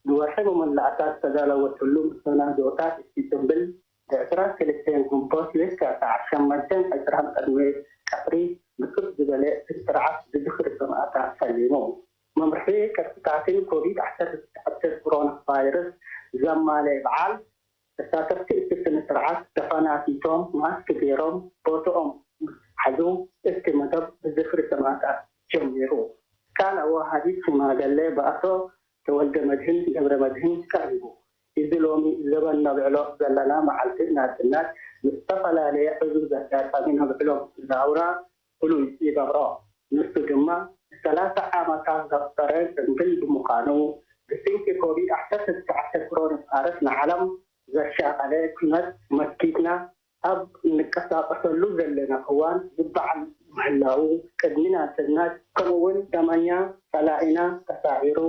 ንወርሒ መመላእታ ዝተዳለወትሉ መሰናድኦታት እቲ ጽምብል ብ ዕስራን ክልተን ግንቦት ለይታ ሰዓት ሸሞንተን ዕስራን ቅድሚ ቀትሪ ብክብ ዝበለ ስነ ስርዓት ብዝኽሪ ሰማእታት ፈሊሙ። መምርሒ ቅርጽታትን ኮቪድ ዓሰርተ ትሽዓተ ኮሮና ቫይረስ ዘማልአ በዓል ተሳተፍቲ እቲ ስነ ስርዓት ተፈናቲቶም ማስክ ገይሮም ቦትኦም ምስ ሓዙ እቲ መደብ ብዝኽሪ ሰማእታት ጀሚሩ። ካልእ ወሃቢት ሽማገለ ብኣቶ ተወልደመድህን ገብረመድህን ቀሪቡ። እዚ ሎሚ ዘበን ነብዕሎ ዘለና መዓልቲ ናጽነት ምስ ዝተፈላለየ ዕዙዝ ኣጋጣሚ ነብዕሎ ምህላውና ፍሉይ ይገብሮ። ንሱ ድማ ንሰላሳ ዓመታት ዘቑጸረ ጽንብል ብምዃኑ፣ ብሰንኪ ኮቪድ ዓሰርተ ትሽዓተ ኮሮና ቫይረስ ንዓለም ዘሻቐለ ኲናት መኪትና ኣብ እንቀሳቐሰሉ ዘለና እዋን ዝበዓል ምህላዉ፣ ቅድሚ ናጽነት ከምኡ'ውን ደመኛ ጸላኢና ተሳዒሩ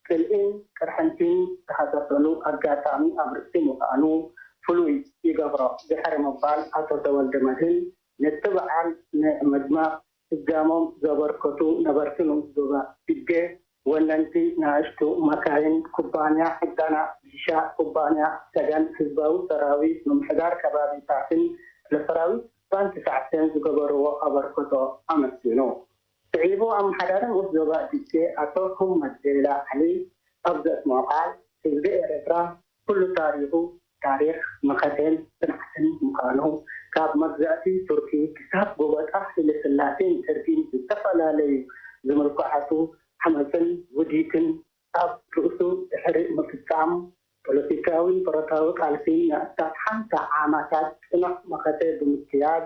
ጽልኢን ቅርሕንቲን ዝሃሰሰሉ ኣጋጣሚ ኣብ ርእሲ ምዃኑ ፍሉይ ይገብሮ ድሕሪ ምባል ኣቶ ተወልደ መድህን ነቲ በዓል ንምድማቕ እጃሞም ዘበርከቱ ነበርቲ ንኡስ ዞባ ድገ፣ ወነንቲ ንኣሽቱ መካይን ኩባንያ ዕዳና ቢሻ፣ ኩባንያ ሰገን፣ ህዝባዊ ሰራዊት፣ ምምሕዳር ከባቢታትን ክፍለ ሰራዊት ባን ትሽዓተን ዝገበርዎ ኣበርክቶ ኣመስጊኑ። ስዒቡ ኣመሓዳሪ ንኡስ ዞባ ድገ ኣቶ ሁመድ ዜላ ዓሊ ኣብ ዘስምዖ ቃል፣ ህዝቢ ኤርትራ ኩሉ ታሪኹ ታሪኽ መኸተን ጽንዓትን ምዃኑ፣ ካብ መግዛእቲ ቱርኪ ክሳብ ጎበጣ ሃይለስላሴን ደርጊን ዝተፈላለዩ ዝምልኩዓቱ ዓመጽን ውዲትን ኣብ ርእሱ ድሕሪ ምፍጻም ፖለቲካዊን ብረታዊ ቃልሲ ንኣስታት ሓምሳ ዓመታት ጽኑዕ መኸተ ብምክያድ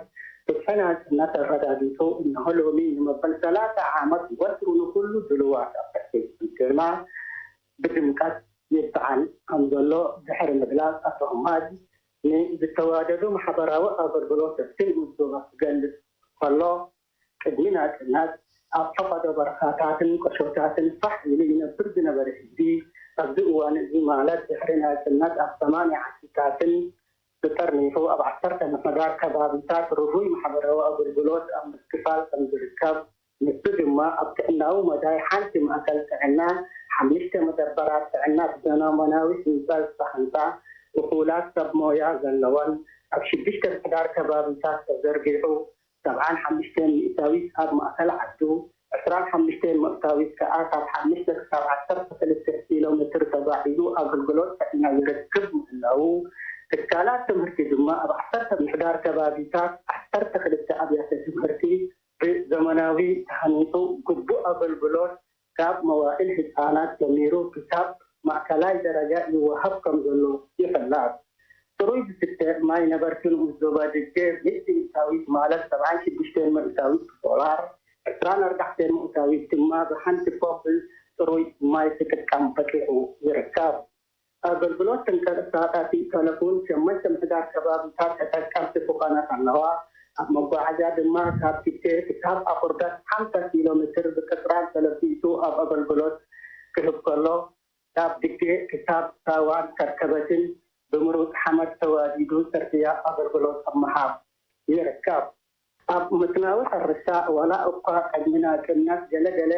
ብዝሒ ናጽነት ኣረጋጊጹ እነሆ ሎሚ ንመበል ሰላሳ ዓመት ወትሩ ንኹሉ ድልዋት ኣብ ትሕቲ ዝምድና ብድምቀት ይበዓል ከም ዘሎ ድሕሪ ምግላጽ ኣቶ ህማድ ንዝተዋደዱ ማሕበራዊ ኣገልግሎት ኣብቲ ንኡስ ዞባ ክገልጽ ከሎ ቅድሚ ናጽነት ኣብ ፈቐዶ በረኻታትን ቀሾታትን ፋሕ ኢሉ ይነብር ዝነበረ ህዝቢ ኣብዚ እዋን እዚ ማለት ድሕሪ ናጽነት ኣብ ሰማንያ ዓድታትን ተጠርኒፉ ኣብ ዓሰርተ ምሕዳር ከባቢታት ርሁይ ማሕበራዊ ኣገልግሎት ኣብ ምክፋል ከም ዝርከብ፣ ንሱ ድማ ኣብ ጥዕናዊ መዳይ ሓንቲ ማእከል ጥዕና፣ ሓሙሽተ መደበራት ጥዕና ብዘመናዊ ህንጻ ዝተሃንጻ፣ እኹላት ሰብ ሞያ ዘለወን ኣብ ሽዱሽተ ምሕዳር ከባቢታት ተዘርጊሑ፣ ሰብዓን ሓሙሽተን ሚእታዊት ኣብ ማእከል ዓዱ፣ ዕስራን ሓሙሽተን ሚእታዊት ከኣ ካብ ሓሙሽተ ክሳብ ዓሰርተ ክልተ ኪሎ ሜትር ተጓዒዙ ኣገልግሎት ጥዕና ይረክብ ምህላዉ፣ ትካላት ትምህርቲ ድማ ኣብ ዓሰርተ ምሕዳር ከባቢታት ዓሰርተ ክልተ ኣብያተ ትምህርቲ ብዘመናዊ ተሃኒጹ ግቡእ ኣገልግሎት ካብ መዋእል ህጻናት ጀሚሩ ክሳብ ማእከላይ ደረጃ ይወሃብ ከም ዘሎ ይፍለጥ። ጽሩይ ዝስተ ማይ ነበርቲ ንኡስ ዞባ ድገ ሚእቲ ሚእታዊት ማለት ሰብዓን ሽዱሽተን ሚእታዊት ብሶላር፣ ዕስራን ኣርባዕተን ሚእታዊት ድማ ብሓንቲ ፖምፕ ጽሩይ ማይ ክጥቀም በቂዑ ይርከብ። ኣገልግሎት ተንቀሳቓሲ ተለፎን ሸሞንተ ምሕዳር ከባቢታት ተጠቀምቲ ክኾና ከለዋ፣ ኣብ መጓዓዝያ ድማ ካብ ቲቴ ክሳብ ኣቑርደት ሓምሳ ኪሎ ሜትር ብቅጽራን ተለቢጡ ኣብ ኣገልግሎት ክህብ ከሎ፣ ካብ ድጌ ክሳብ ሳዋን ከርከበትን ብምሩጽ ሓመድ ተዋዲዱ ጽርግያ ኣገልግሎት ኣብ ምሃብ ይርከብ። ኣብ መስናዊ ሕርሻ ዋላ እኳ ቅድሚ ናጽነት ገለ ገለ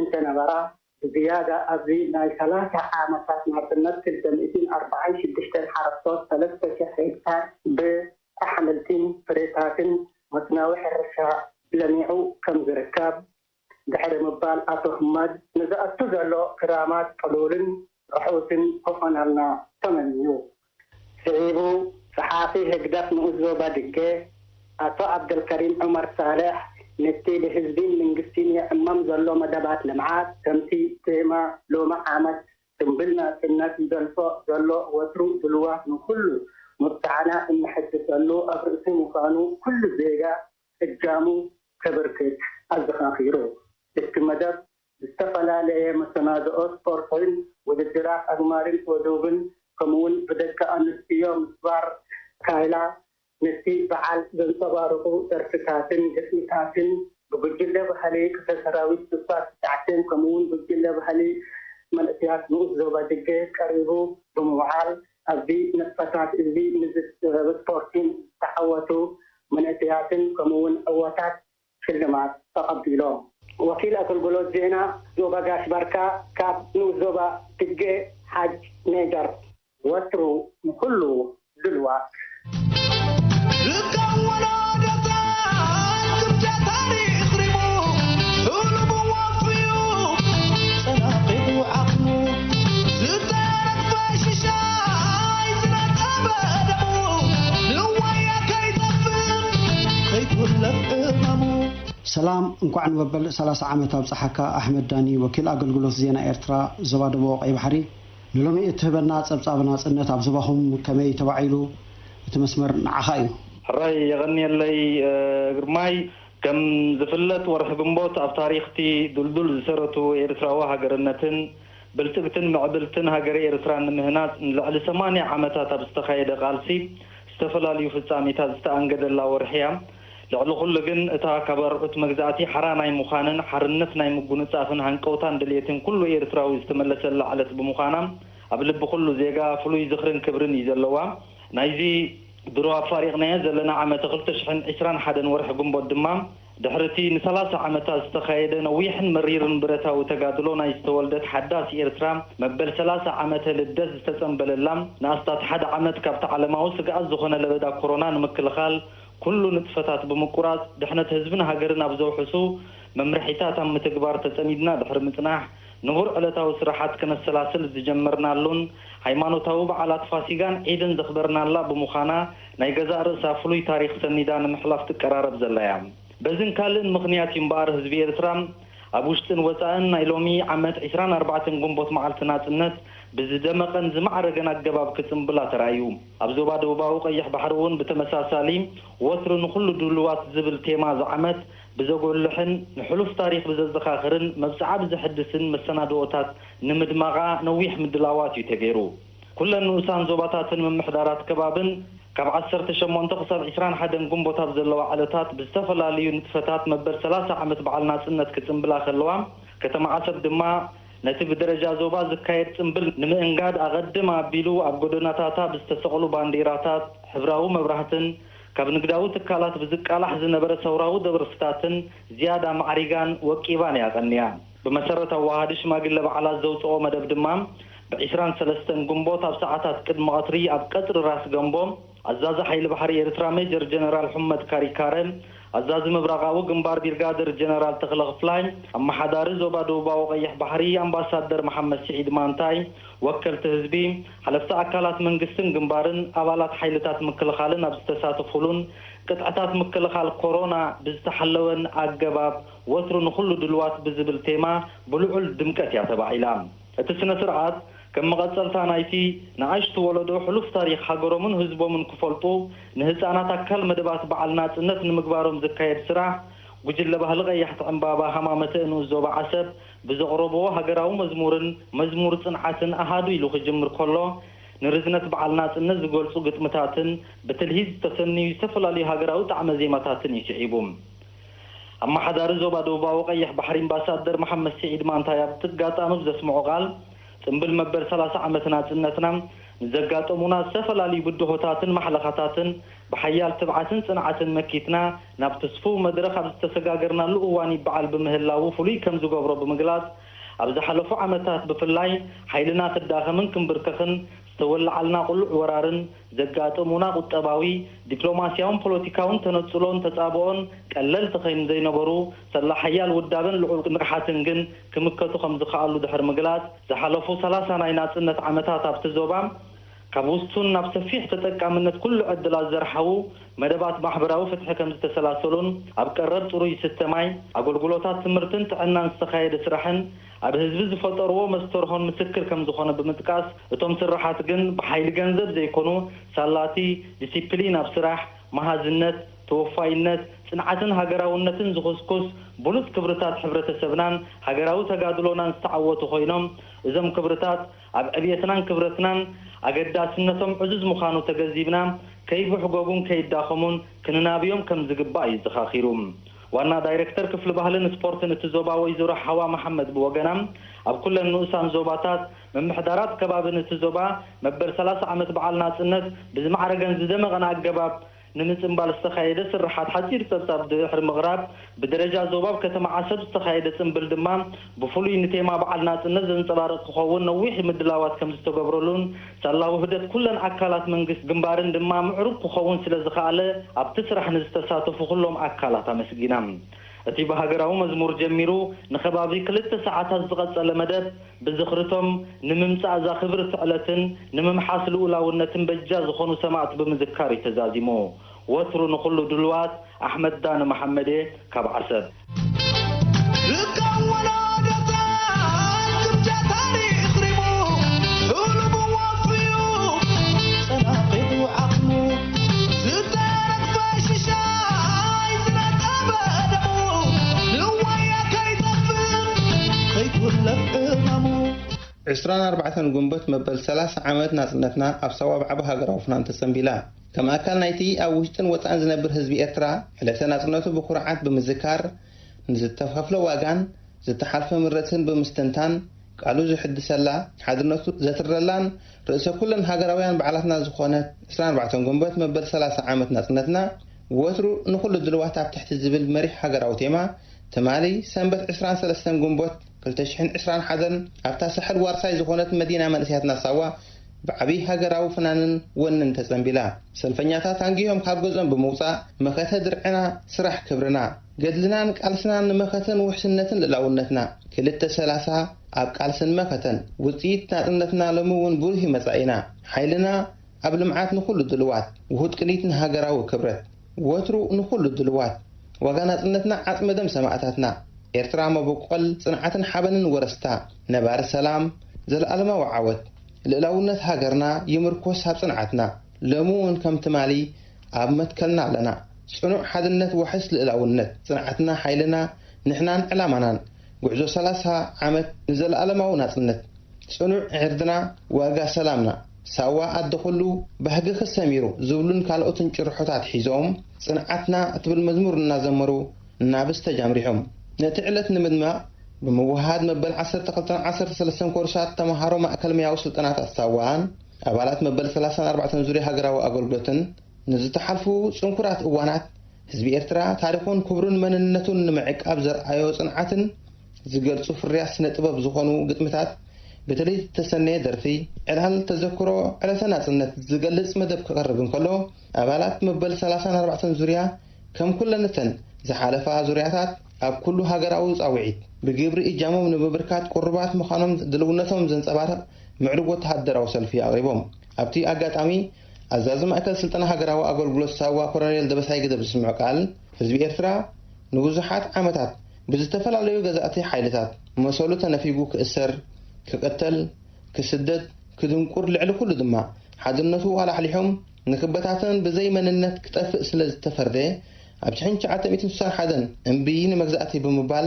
እንተነበራ፣ ብዝያዳ ኣብዚ ናይ ሰላሳ ዓመታት ናጽነት ክልተ ሚእትን ኣርባዓን ሽዱሽተን ሓረስቶት ሰለስተ ሽሕ ሄክታር ብኣሕምልትን ፍሬታትን መስናዊ ሕርሻ ለሚዑ ከም ዝርከብ ድሕሪ ምባል ኣቶ ህማድ ንዝኣቱ ዘሎ ክራማት ቅሉልን ርሑስን ክኾነልና ተመንዩ። ስዒቡ ጸሓፊ ህግደፍ ንኡስ ዞባ ድገ ኣቶ ዓብደልከሪም ዑመር ሳልሕ ነቲ ብህዝቢን መንግስቲን ይዕመም ዘሎ መደባት ልምዓት ከምቲ ቴማ ሎሚ ዓመት ጽምብል ናጽነት ይደልፎ ዘሎ ወትሩ ድልዋት ንኹሉ ምብጻዕና እንሕድሰሉ ኣብ ርእሲ ምዃኑ ኩሉ ዜጋ እጃሙ ከበርክት ኣዘኻኺሩ። እቲ መደብ ብዝተፈላለየ መሰናድኦ ስፖርትን ውድድራት ኣግማልን ወዶብን ከምኡውን ብደቂ ኣንስትዮ ምስባር ካይላ ነቲ በዓል ዘንጸባርቑ ደርፍታትን ግጥምታትን ብጉጅለ ባህሊ ክፍለ ሰራዊት ስልሳ ትሽዓተን ከምኡውን ጉጅለ ባህሊ መንእሰያት ንኡስ ዞባ ድገ ቀሪቡ ብምውዓል ኣብዚ ንጥፈታት እዚ ንዝስዕብ ስፖርቲን ዝተዓወቱ መንእሰያትን ከምኡውን ዕወታት ሽልማት ተቐቢሎም። ወኪል ኣገልግሎት ዜና ዞባ ጋሽ ባርካ ካብ ንኡስ ዞባ ድገ ሓጅ ሜጀር። ወትሩ ንኹሉ ድልዋት። ሰላም፣ እንኳዕ ንመበል ሰላሳ ዓመት ኣብፀሓካ። ኣሕመድ ዳኒ፣ ወኪል ኣገልግሎት ዜና ኤርትራ ዞባ ደቡብ ቀይ ባሕሪ። ንሎሚ እትህበና ጸብጻብ ናጽነት ኣብ ዞባኹም ከመይ ተባዒሉ? እቲ መስመር ንዓኻ እዩ። ሕራይ የቐንየለይ ግርማይ። ከም ዝፍለጥ ወርሒ ግንቦት ኣብ ታሪኽቲ ዱልዱል ዝሰረቱ ኤርትራዊ ሃገርነትን ብልጽግትን ምዕብልትን ሃገረ ኤርትራ ንምህናጽ ንልዕሊ ሰማንያ ዓመታት ኣብ ዝተኻየደ ቃልሲ ዝተፈላለዩ ፍጻሜታት ዝተኣንገደላ ወርሒ እያ። ልዕሊ ኩሉ ግን እታ ካብ ኣርዑት መግዛእቲ ሓራ ናይ ምዃንን ሓርነት ናይ ምጉንጻፍን ሃንቀውታን ድልየትን ኩሉ ኤርትራዊ ዝተመለሰላ ዕለት ብምዃና ኣብ ልቢ ኩሉ ዜጋ ፍሉይ ዝኽርን ክብርን እዩ ዘለዋ። ናይዚ ድሮ ኣፋሪቕናዮ ዘለና ዓመተ ክልተ ሽሕን ዕስራን ሓደን ወርሒ ግንቦት ድማ ድሕሪ እቲ ንሰላሳ ዓመታት ዝተኻየደ ነዊሕን መሪርን ብረታዊ ተጋድሎ ናይ ዝተወልደት ሓዳስ ኤርትራ መበል ሰላሳ ዓመተ ልደት ዝተጸንበለላ ንኣስታት ሓደ ዓመት ካብቲ ዓለማዊ ስግኣት ዝኾነ ለበዳ ኮሮና ንምክልኻል ኩሉ ንጥፈታት ብምቁራጽ ድሕነት ህዝብን ሃገርን ኣብ ዘውሕሱ መምርሒታት ኣብ ምትግባር ተጸሚድና ድሕሪ ምጽናሕ ንቡር ዕለታዊ ስራሓት ከነሰላስል ዝጀመርናሉን ሃይማኖታዊ በዓላት ፋሲጋን ዒድን ዘኽበርናላ ብምዃና ናይ ገዛእ ርእሳ ፍሉይ ታሪኽ ሰኒዳ ንምሕላፍ ትቀራረብ ዘላ እያ። በዝን ካልእን ምኽንያት እዩ እምበኣር ህዝቢ ኤርትራ ኣብ ውሽጥን ወጻእን ናይ ሎሚ ዓመት ዕስራን ኣርባዕተን ግንቦት መዓልቲ ናጽነት ብዝደመቐን ዝማዕረገን ኣገባብ ክጽንብላ ተራእዩ። ኣብ ዞባ ደቡባዊ ቀይሕ ባሕሪ እውን ብተመሳሳሊ ወትሩ ንኹሉ ድሉዋት ዝብል ቴማ እዚ ዓመት ብዘጎልሕን ንሕሉፍ ታሪኽ ብዘዘኻኽርን መብጽዓ ብዘሕድስን መሰናድኦታት ንምድማቓ ነዊሕ ምድላዋት እዩ ተገይሩ። ኩለን ንኡሳን ዞባታትን ምምሕዳራት ከባብን ካብ ዓሰርተ ሸሞንተ ክሳብ ዕስራን ሓደን ግንቦት ኣብ ዘለዋ ዕለታት ብዝተፈላለዩ ንጥፈታት መበል ሰላሳ ዓመት በዓል ናጽነት ክጽንብላ ከለዋ፣ ከተማ ዓሰብ ድማ ነቲ ብደረጃ ዞባ ዝካየድ ጽምብል ንምእንጋድ ኣቐድም ኣቢሉ ኣብ ጎደናታታ ብዝተሰቕሉ ባንዴራታት፣ ሕብራዊ መብራህትን ካብ ንግዳዊ ትካላት ብዝቃላሕ ዝነበረ ሰውራዊ ደርፍታትን ዝያዳ ማዕሪጋን ወቂባን እያ ቀንያ። ብመሰረት ኣዋሃዲ ሽማግለ በዓላት ዘውጽኦ መደብ ድማ፣ ብዕስራን ሰለስተን ግንቦት ኣብ ሰዓታት ቅድሚ ቀትሪ ኣብ ቀጽሪ ራስ ገምቦ፣ ኣዛዚ ሓይሊ ባሕሪ ኤርትራ ሜጀር ጀነራል ሑመድ ካሪካረ፣ ኣዛዚ ምብራቓዊ ግንባር ቢርጋደር ጀነራል ተኽለ ክፍላይ፣ ኣመሓዳሪ ዞባ ደቡባዊ ቀይሕ ባሕሪ ኣምባሳደር መሓመድ ስዒድ ማንታይ፣ ወከልቲ ህዝቢ፣ ሓለፍቲ ኣካላት መንግስትን ግንባርን ኣባላት ሓይልታት ምክልኻልን ኣብ ዝተሳተፉሉን ቅጥዕታት ምክልኻል ኮሮና ብዝተሓለወን ኣገባብ ወትሩ ንኹሉ ድልዋት ብዝብል ቴማ ብልዑል ድምቀት እያ ተባዒላ። እቲ ስነ ስርዓት ከም መቐጸልታ ናይቲ ንኣሽቱ ወለዶ ሕሉፍ ታሪኽ ሃገሮምን ህዝቦምን ክፈልጡ ንህጻናት ኣካል መደባት በዓል ናጽነት ንምግባሮም ዝካየድ ስራሕ ጉጅለ ባህሊ ቀያሕቲ ዕምባባ ሃማመተ ንኡስ ዞባ ዓሰብ ብዘቕረብዎ ሃገራዊ መዝሙርን መዝሙር ጽንዓትን ኣሃዱ ኢሉ ክጅምር ከሎ ንርዝነት በዓል ናጽነት ዝገልጹ ግጥምታትን ብትልሂት ዝተሰንዩ ዝተፈላለዩ ሃገራዊ ጣዕመ ዜማታትን እዩ ስዒቡ። ኣመሓዳሪ ዞባ ደቡባዊ ቀይሕ ባሕሪ ኣምባሳደር መሓመድ ስዒድ ማንታይ ኣብቲ ኣጋጣሚ ብዘስምዖ ቃል፣ ጽምብል መበል ሰላሳ ዓመት ናጽነትና ንዘጋጠሙና ዝተፈላለዩ ብድሆታትን ማሕለኻታትን ብሓያል ትብዓትን ጽንዓትን መኪትና ናብ ትስፉው መድረኽ ኣብ ዝተሰጋገርናሉ እዋን ይበዓል ብምህላዉ ፍሉይ ከም ዝገብሮ ብምግላጽ፣ ኣብ ዝሓለፉ ዓመታት ብፍላይ ሓይልና ክዳኸምን ክምብርከኽን ዝተወለዓልና ቅሉዕ ወራርን ዘጋጠሙና ቁጠባዊ፣ ዲፕሎማስያውን ፖለቲካውን ተነጽሎን ተጻብኦን ቀለልቲ ከይም ዘይነበሩ፣ ሰላ ሓያል ውዳበን ልዑል ንቕሓትን ግን ክምከቱ ከም ዝኸኣሉ ድሕሪ ምግላጽ፣ ዝሓለፉ ሰላሳ ናይ ናጽነት ዓመታት ኣብቲ ዞባ ካብ ውሱን ናብ ሰፊሕ ተጠቃምነት ኩሉ ዕድላት ዘርሓዉ መደባት ማሕበራዊ ፍትሒ ከም ዝተሰላሰሉን ኣብ ቀረብ ጽሩይ ስተ ማይ፣ ኣገልግሎታት ትምህርትን ጥዕናን ዝተኻየደ ስራሕን ኣብ ህዝቢ ዝፈጠርዎ መስተርሆን ምስክር ከም ዝኾነ ብምጥቃስ፣ እቶም ስራሓት ግን ብሓይሊ ገንዘብ ዘይኮኑ ሳላቲ ዲሲፕሊን ኣብ ስራሕ፣ መሃዝነት፣ ተወፋይነት፣ ጽንዓትን ሃገራውነትን ዝኹስኩስ ብሉጽ ክብርታት ሕብረተሰብናን ሃገራዊ ተጋድሎናን ዝተዓወቱ ኮይኖም፣ እዞም ክብርታት ኣብ ዕብየትናን ክብረትናን ኣገዳስነቶም ዕዙዝ ምዃኑ ተገዚብና፣ ከይብሕጎጉን ከይዳኸሙን ክንናብዮም ከም ዝግባእ እዩ ዘኻኺሩ። ዋና ዳይሬክተር ክፍሊ ባህልን ስፖርትን እቲ ዞባ ወይዘሮ ሓዋ መሓመድ ብወገና፣ ኣብ ኩለን ንኡሳን ዞባታት ምምሕዳራት ከባብን እቲ ዞባ መበል ሰላሳ ዓመት በዓል ናጽነት ብዝማዕረገን ዝደመቐን ኣገባብ ንምጽንባል ዝተኻየደ ስርሓት ሓጺር ጸብጻብ ድሕሪ ምቕራብ፣ ብደረጃ ዞባ ኣብ ከተማ ዓሰብ ዝተኻየደ ጽምብል ድማ ብፍሉይ ንቴማ በዓል ናጽነት ዘንጸባርቕ ክኸውን ነዊሕ ምድላዋት ከም ዝተገብረሉን፣ ሳላ ውህደት ኩለን ኣካላት መንግስቲ ግንባርን ድማ ምዕሩግ ክኸውን ስለ ዝኸኣለ፣ ኣብቲ ስራሕ ንዝተሳተፉ ኩሎም ኣካላት ኣመስጊና። እቲ ብሃገራዊ መዝሙር ጀሚሩ ንከባቢ ክልተ ሰዓታት ዝቐጸለ መደብ፣ ብዝኽርቶም ንምምጻእ እዛ ክብርቲ ዕለትን ንምምሓስ ልኡላውነትን በጃ ዝኾኑ ሰማእት ብምዝካር እዩ ተዛዚሙ። ወትሩ ንኹሉ ድልዋት፣ ኣሕመድ ዳነ መሓመዴ ካብ ዓሰብ። ልቃወና ደታ ግምጃ ታሪኽ ሪሙ፣ ሕሉሙ ወፍዩ፣ ጸናቒቱ ዓቕሙ፣ ዝተረግፈ ሽሻይ ዝነጠበ ደሙ፣ ንዋያ ከይጠፍእ፣ ከይትውለፍ ዕማሙ። ዕስራን ኣርባዕተን ግንቦት መበል ሰላሳ ዓመት ናጽነትና ኣብ ሳዋ ብዓቢ ሃገራዊ ፍናን ተጸንቢላ። ከም ኣካል ናይቲ ኣብ ውሽጥን ወጻእን ዝነብር ህዝቢ ኤርትራ፣ ዕለተ ናጽነቱ ብኹርዓት ብምዝካር፣ ንዝተኸፍሎ ዋጋን ዝተሓልፈ ምረትን ብምስትንታን፣ ቃሉ ዝሕድሰላ፣ ሓድነቱ ዘትረላን ርእሰ ኩለን ሃገራውያን በዓላትና ዝኾነት ዕስራን ኣርባዕተን ግንቦት መበል ሰላሳ ዓመት ናጽነትና፣ ወትሩ ንኹሉ ድልዋት ኣብ ትሕቲ ዝብል መሪሕ ሃገራዊ ቴማ፣ ትማሊ ሰንበት ዕስራን ሰለስተን ግንቦት ክልተ ሽሕን ዕስራን ሓደን ኣብታ ሳሕል ዋርሳይ ዝኾነት መዲና መንእሰያትና ሳዋ ብዓቢ ሃገራዊ ፍናንን ወንን ተጸንቢላ። ሰልፈኛታት ኣንጊሆም ካብ ገዝኦም ብምውጻእ፣ መኸተ ድርዕና፣ ስራሕ ክብርና፣ ገድልናን ቃልስናን ንመኸተን ውሕስነትን ልእላውነትና፣ ክልተ ሰላሳ ኣብ ቃልስን መኸተን፣ ውጽኢት ናጽነትና ሎሚ እውን ብሩህ እዩ መጻኢና። ሓይልና ኣብ ልምዓት ንኹሉ ድልዋት፣ ውሁድ ቅኒት ንሃገራዊ ክብረት፣ ወትሩ ንኹሉ ድልዋት። ዋጋ ናጽነትና ዓጽመ ደም ሰማእታትና። ኤርትራ መበቆል ጽንዓትን ሓበንን ወረስታ። ነባሪ ሰላም፣ ዘለኣለማዊ ዓወት። ልእላውነት ሃገርና ይምርኮስ ኣብ ጽንዓትና። ሎሚ እውን ከም ትማሊ ኣብ መትከልና ኣለና። ጽኑዕ ሓድነት ዋሕስ ልእላውነት። ጽንዓትና ሓይልና፣ ንሕናን ዕላማናን። ጉዕዞ ሰላሳ ዓመት ንዘለኣለማዊ ናጽነት። ጽኑዕ ዕርድና ዋጋ ሰላምና፣ ሳዋ ኣደ ኩሉ ባህግኺ ሰሚሩ ዝብሉን ካልኦትን ጭርሖታት ሒዞም፣ ጽንዓትና እትብል መዝሙር እናዘመሩ እናብስ ተጃምሪሖም። ነቲ ዕለት ንምድማቕ፣ ብምውህሃድ መበል ዓሰርተ ክልተን ዓሰርተ ሰለስተን ኮርሳት ተመሃሮ ማእከል ሙያዊ ስልጠናታት ሳዋን ኣባላት መበል ሰላሳን ኣርባዕተን ዙርያ ሃገራዊ ኣገልግሎትን ንዝተሓልፉ ጽንኩራት እዋናት ህዝቢ ኤርትራ ታሪኹን ክብሩን መንነቱን ንምዕቃብ ዘርኣዮ ጽንዓትን ዝገልጹ ፍርያት ስነ ጥበብ ዝኾኑ ግጥምታት፣ በተለይ ዝተሰነየ ደርፊ፣ ዕላል ተዘክሮ ዕለተ ናጽነት ዝገልጽ መደብ ክቐርብ እንከሎ፣ ኣባላት መበል ሰላሳን ኣርባዕተን ዙርያ ከም ኩለንተን ዝሓለፋ ዙርያታት ኣብ ኩሉ ሃገራዊ ጻውዒት ብግብሪ እጃሞም ንምብርካት ቅሩባት ምዃኖም ድልውነቶም ዘንጸባርቕ ምዕሩግ ወተሃደራዊ ሰልፊ ኣቕሪቦም። ኣብቲ ኣጋጣሚ ኣዛዚ ማእከል ስልጠና ሃገራዊ ኣገልግሎት ሳዋ ኮሎኔል ደበሳይ ግደብ ዝስምዖ ቃል፣ ህዝቢ ኤርትራ ንብዙሓት ዓመታት ብዝተፈላለዩ ገዛእቲ ሓይልታት መሰሉ ተነፊጉ ክእሰር፣ ክቕተል፣ ክስደድ፣ ክድንቁር፣ ልዕሊ ኩሉ ድማ ሓድነቱ ኣላሕሊሖም ንክበታተን ብዘይ መንነት ክጠፍእ ስለ ዝተፈርደ፣ ኣብ ትሽዓተ ሚእትን ስሳን ሓደን እምቢ ንመግዛእቲ ብምባል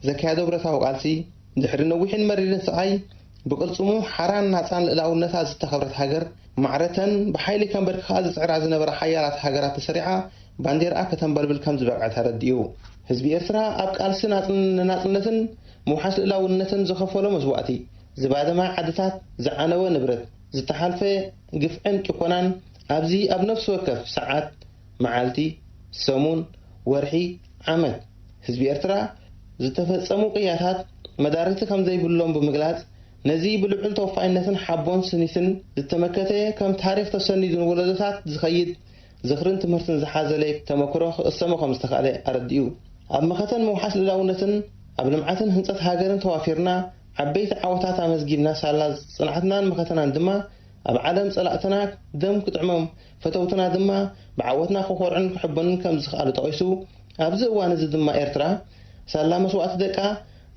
ዘካየዶ ብረታዊ ቃልሲ፣ ድሕሪ ነዊሕን መሪርን ስቓይ፣ ብቅልጽሙ ሓራን ናጻን ልእላውነታ ዝተኸብረት ሃገር ማዕረተን ብሓይሊ ከንበርክኻ ዝጽዕራ ዝነበራ ሓያላት ሃገራት ተሰሪዓ ባንዴርኣ ከተንበልብል ከም ዝበቕዐት ኣረዲኡ። ህዝቢ ኤርትራ ኣብ ቃልሲ ናጽን-፣ ንናጽነትን ምውሓስ ልእላውነትን ዝኸፈሎ መስዋእቲ፣ ዝባደማ ዓድታት፣ ዝዓነወ ንብረት፣ ዝተሓልፈ ግፍዕን ጭኮናን ኣብዚ ኣብ ነፍሲ ወከፍ ሰዓት፣ መዓልቲ፣ ሰሙን፣ ወርሒ፣ ዓመት ህዝቢ ኤርትራ ዝተፈጸሙ ቅያታት መዳርግቲ ከም ዘይብሎም ብምግላጽ፣ ነዚ ብልዑል ተወፋይነትን ሓቦን ስኒትን ዝተመከተ ከም ታሪኽ ተሰኒዱ ንወለዶታት ዝኸይድ ዝኽርን ትምህርትን ዝሓዘለ ተመክሮ ክቕሰሞ ከም ዝተኻእለ ኣረዲኡ። ኣብ መኸተን ምውሓስ ልእላውነትን ኣብ ልምዓትን ህንጸት ሃገርን ተዋፊርና ዓበይቲ ዓወታት ኣመዝጊብና ሳላ ጽንዓትናን መኸተናን ድማ ኣብ ዓለም ጸላእትና ደም ክጥዕሞም፣ ፈተውትና ድማ ብዓወትና ክኾርዑን ክሕበኑን ከም ዝኸኣሉ ጠቒሱ፣ ኣብዚ እዋን እዚ ድማ ኤርትራ ሳላ መስዋእቲ ደቃ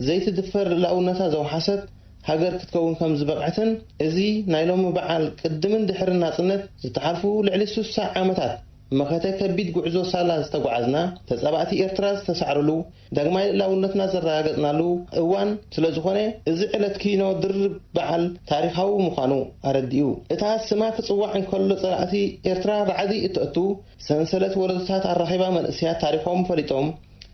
ዘይትድፈር ልእላውነታ ዘውሓሰት ሃገር ክትከውን ከም ዝበቕዐትን፣ እዚ ናይ ሎሚ በዓል ቅድምን ድሕርን ናጽነት ዝተሓልፉ ልዕሊ ስሳ ዓመታት መኸተ ከቢድ ጉዕዞ ሳላ ዝተጓዓዝና፣ ተጻባእቲ ኤርትራ ዝተሳዕርሉ፣ ዳግማይ ልእላውነትና ዘረጋገጽናሉ እዋን ስለ ዝኾነ፣ እዚ ዕለት ኪኖ ድርብ በዓል ታሪኻዊ ምዃኑ ኣረዲኡ። እታ ስማ ክጽዋዕ እንከሎ ጸላእቲ ኤርትራ ራዕዲ እተእቱ ሰንሰለት ወለዶታት ኣራኺባ መንእሰያት ታሪኾም ፈሊጦም፣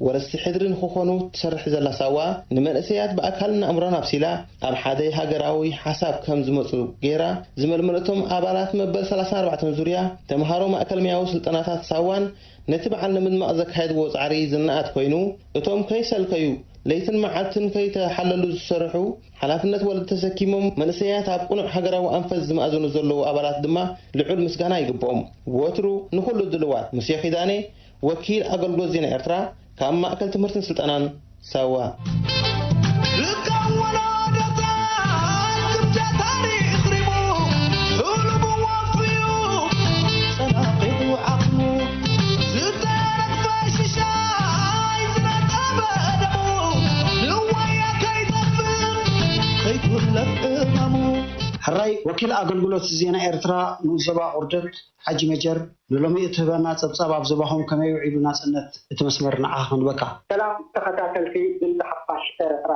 ወረስቲ ሕድሪ ንኽኾኑ ትሰርሕ ዘላ ሳዋ፣ ንመንእሰያት ብኣካልን ኣእምሮን ኣብሲላ፣ ኣብ ሓደ ሃገራዊ ሓሳብ ከም ዝመጹ ገይራ ዝመልመለቶም ኣባላት መበል ሰላሳን ኣርባዕተን ዙርያ ተምሃሮ ማእከል ሙያዊ ስልጠናታት ሳዋን ነቲ በዓል ንምድማቕ ዘካየድዎ ጻዕሪ ዝነኣድ ኮይኑ፣ እቶም ከይሰልከዩ ለይትን መዓልትን ከይተሓለሉ ዝሰርሑ፣ ሓላፍነት ወለዲ ተሰኪሞም መንእሰያት ኣብ ቅኑዕ ሃገራዊ ኣንፈት ዝመኣዝኑ ዘለዉ ኣባላት ድማ ልዑል ምስጋና ይግብኦም። ወትሩ ንኹሉ ድልዋት። ሙሴ ኪዳነ፣ ወኪል ኣገልግሎት ዜና ኤርትራ ካብ ማእከል ትምህርትን ስልጠናን ሳዋ። ልካ ወላዶታት ክምታ ታሪኽ ሪሙ፣ ሕሉሙ ወፍዩ፣ ጸናቒቱ ዓቕሙ፣ ዝተረግፈ ሽሻይ ዝነጠበ ደሙ፣ ንዋያ ከይጠፍእ፣ ከይትውለድ እማሙ። ሕራይ ወኪል ኣገልግሎት ዜና ኤርትራ ንዞባ ቁርደት፣ ሓጂ መጀር፣ ንሎሚ እትህበና ጸብጻብ ኣብ ዞባኹም ከመይ ውዒሉ ናጽነት እቲ መስመር ንዓኻ ክንበካ። ሰላም ተኸታተልቲ ድምጺ ሓፋሽ ኤርትራ።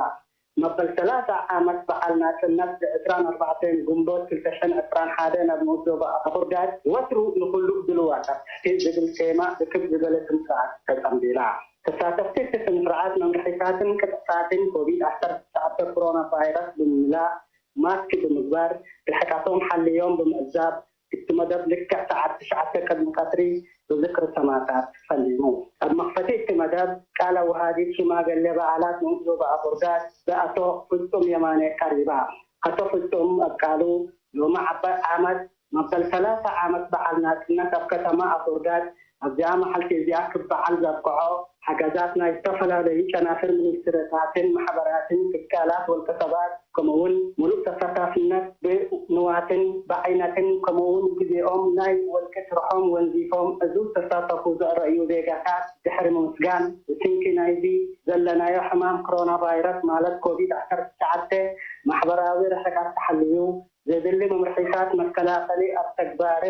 መበል ሰላሳ ዓመት በዓል ናጽነት ብ ዕስራን ኣርባዕተን ግንቦት ክልተ ሽሕን ዕስራን ሓደን ኣብ ንኡስ ዞባ ኣቦርዳድ ወትሩ ንኹሉ ድልዋት ኣብ ትሕቲ ዝብል ቴማ ብክብ ዝበለ ስነ ስርዓት ተጸንቢላ። ተሳተፍቲ እቲ ስነ ስርዓት መምርሒታትን ቅጥዕታትን ኮቪድ ዓሰርተ ትሽዓተ ኮሮና ቫይረስ ብምምላእ፣ ማስክ ብምግባር፣ ርሕቀቶም ሓልዮም ብምዕዛብ፣ እቲ መደብ ልክዕ ሰዓት ትሽዓተ ቅድሚ ቀትሪ ብዝክሪ ሰማእታት ፈሊሙ። ኣብ መኽፈቲ እቲ መደብ ቃል ኣወሃዲት ሽማግሌ በዓላት ንኡስ ዞባ ኣቦርዳድ ብኣቶ ፍጹም የማነ ቀሪባ። ኣቶ ፍጹም ኣብ ቃሉ፣ ሎሚ ዓባይ ዓመት መበል ሰላሳ ዓመት በዓል ናጽነት ኣብ ከተማ ኣቦርዳድ ኣብዚኣ መዓልቲ እዚኣ ክበዓል ዘብቅዖ ሓገዛት ናይ ዝተፈላለዩ ጨናፍር ሚኒስትርታትን ማሕበራትን ትካላት ውልቀ ሰባት ከምኡውን ሙሉእ ተሳታፍነት ብንዋትን ብዓይነትን ከምኡውን ግዜኦም ናይ ወልቂ ስርሖም ወንዚፎም ዕዙዝ ተሳተፉ ዘረእዩ ዜጋታት ድሕሪ ምምስጋን፣ ብስንኪ ናይዚ ዘለናዮ ሕማም ኮሮና ቫይረስ ማለት ኮቪድ ዓሰርተ ትሽዓተ ማሕበራዊ ርሕቀት ተሓልዩ ዘድሊ መምርሒታት መከላኸሊ ኣብ ተግባር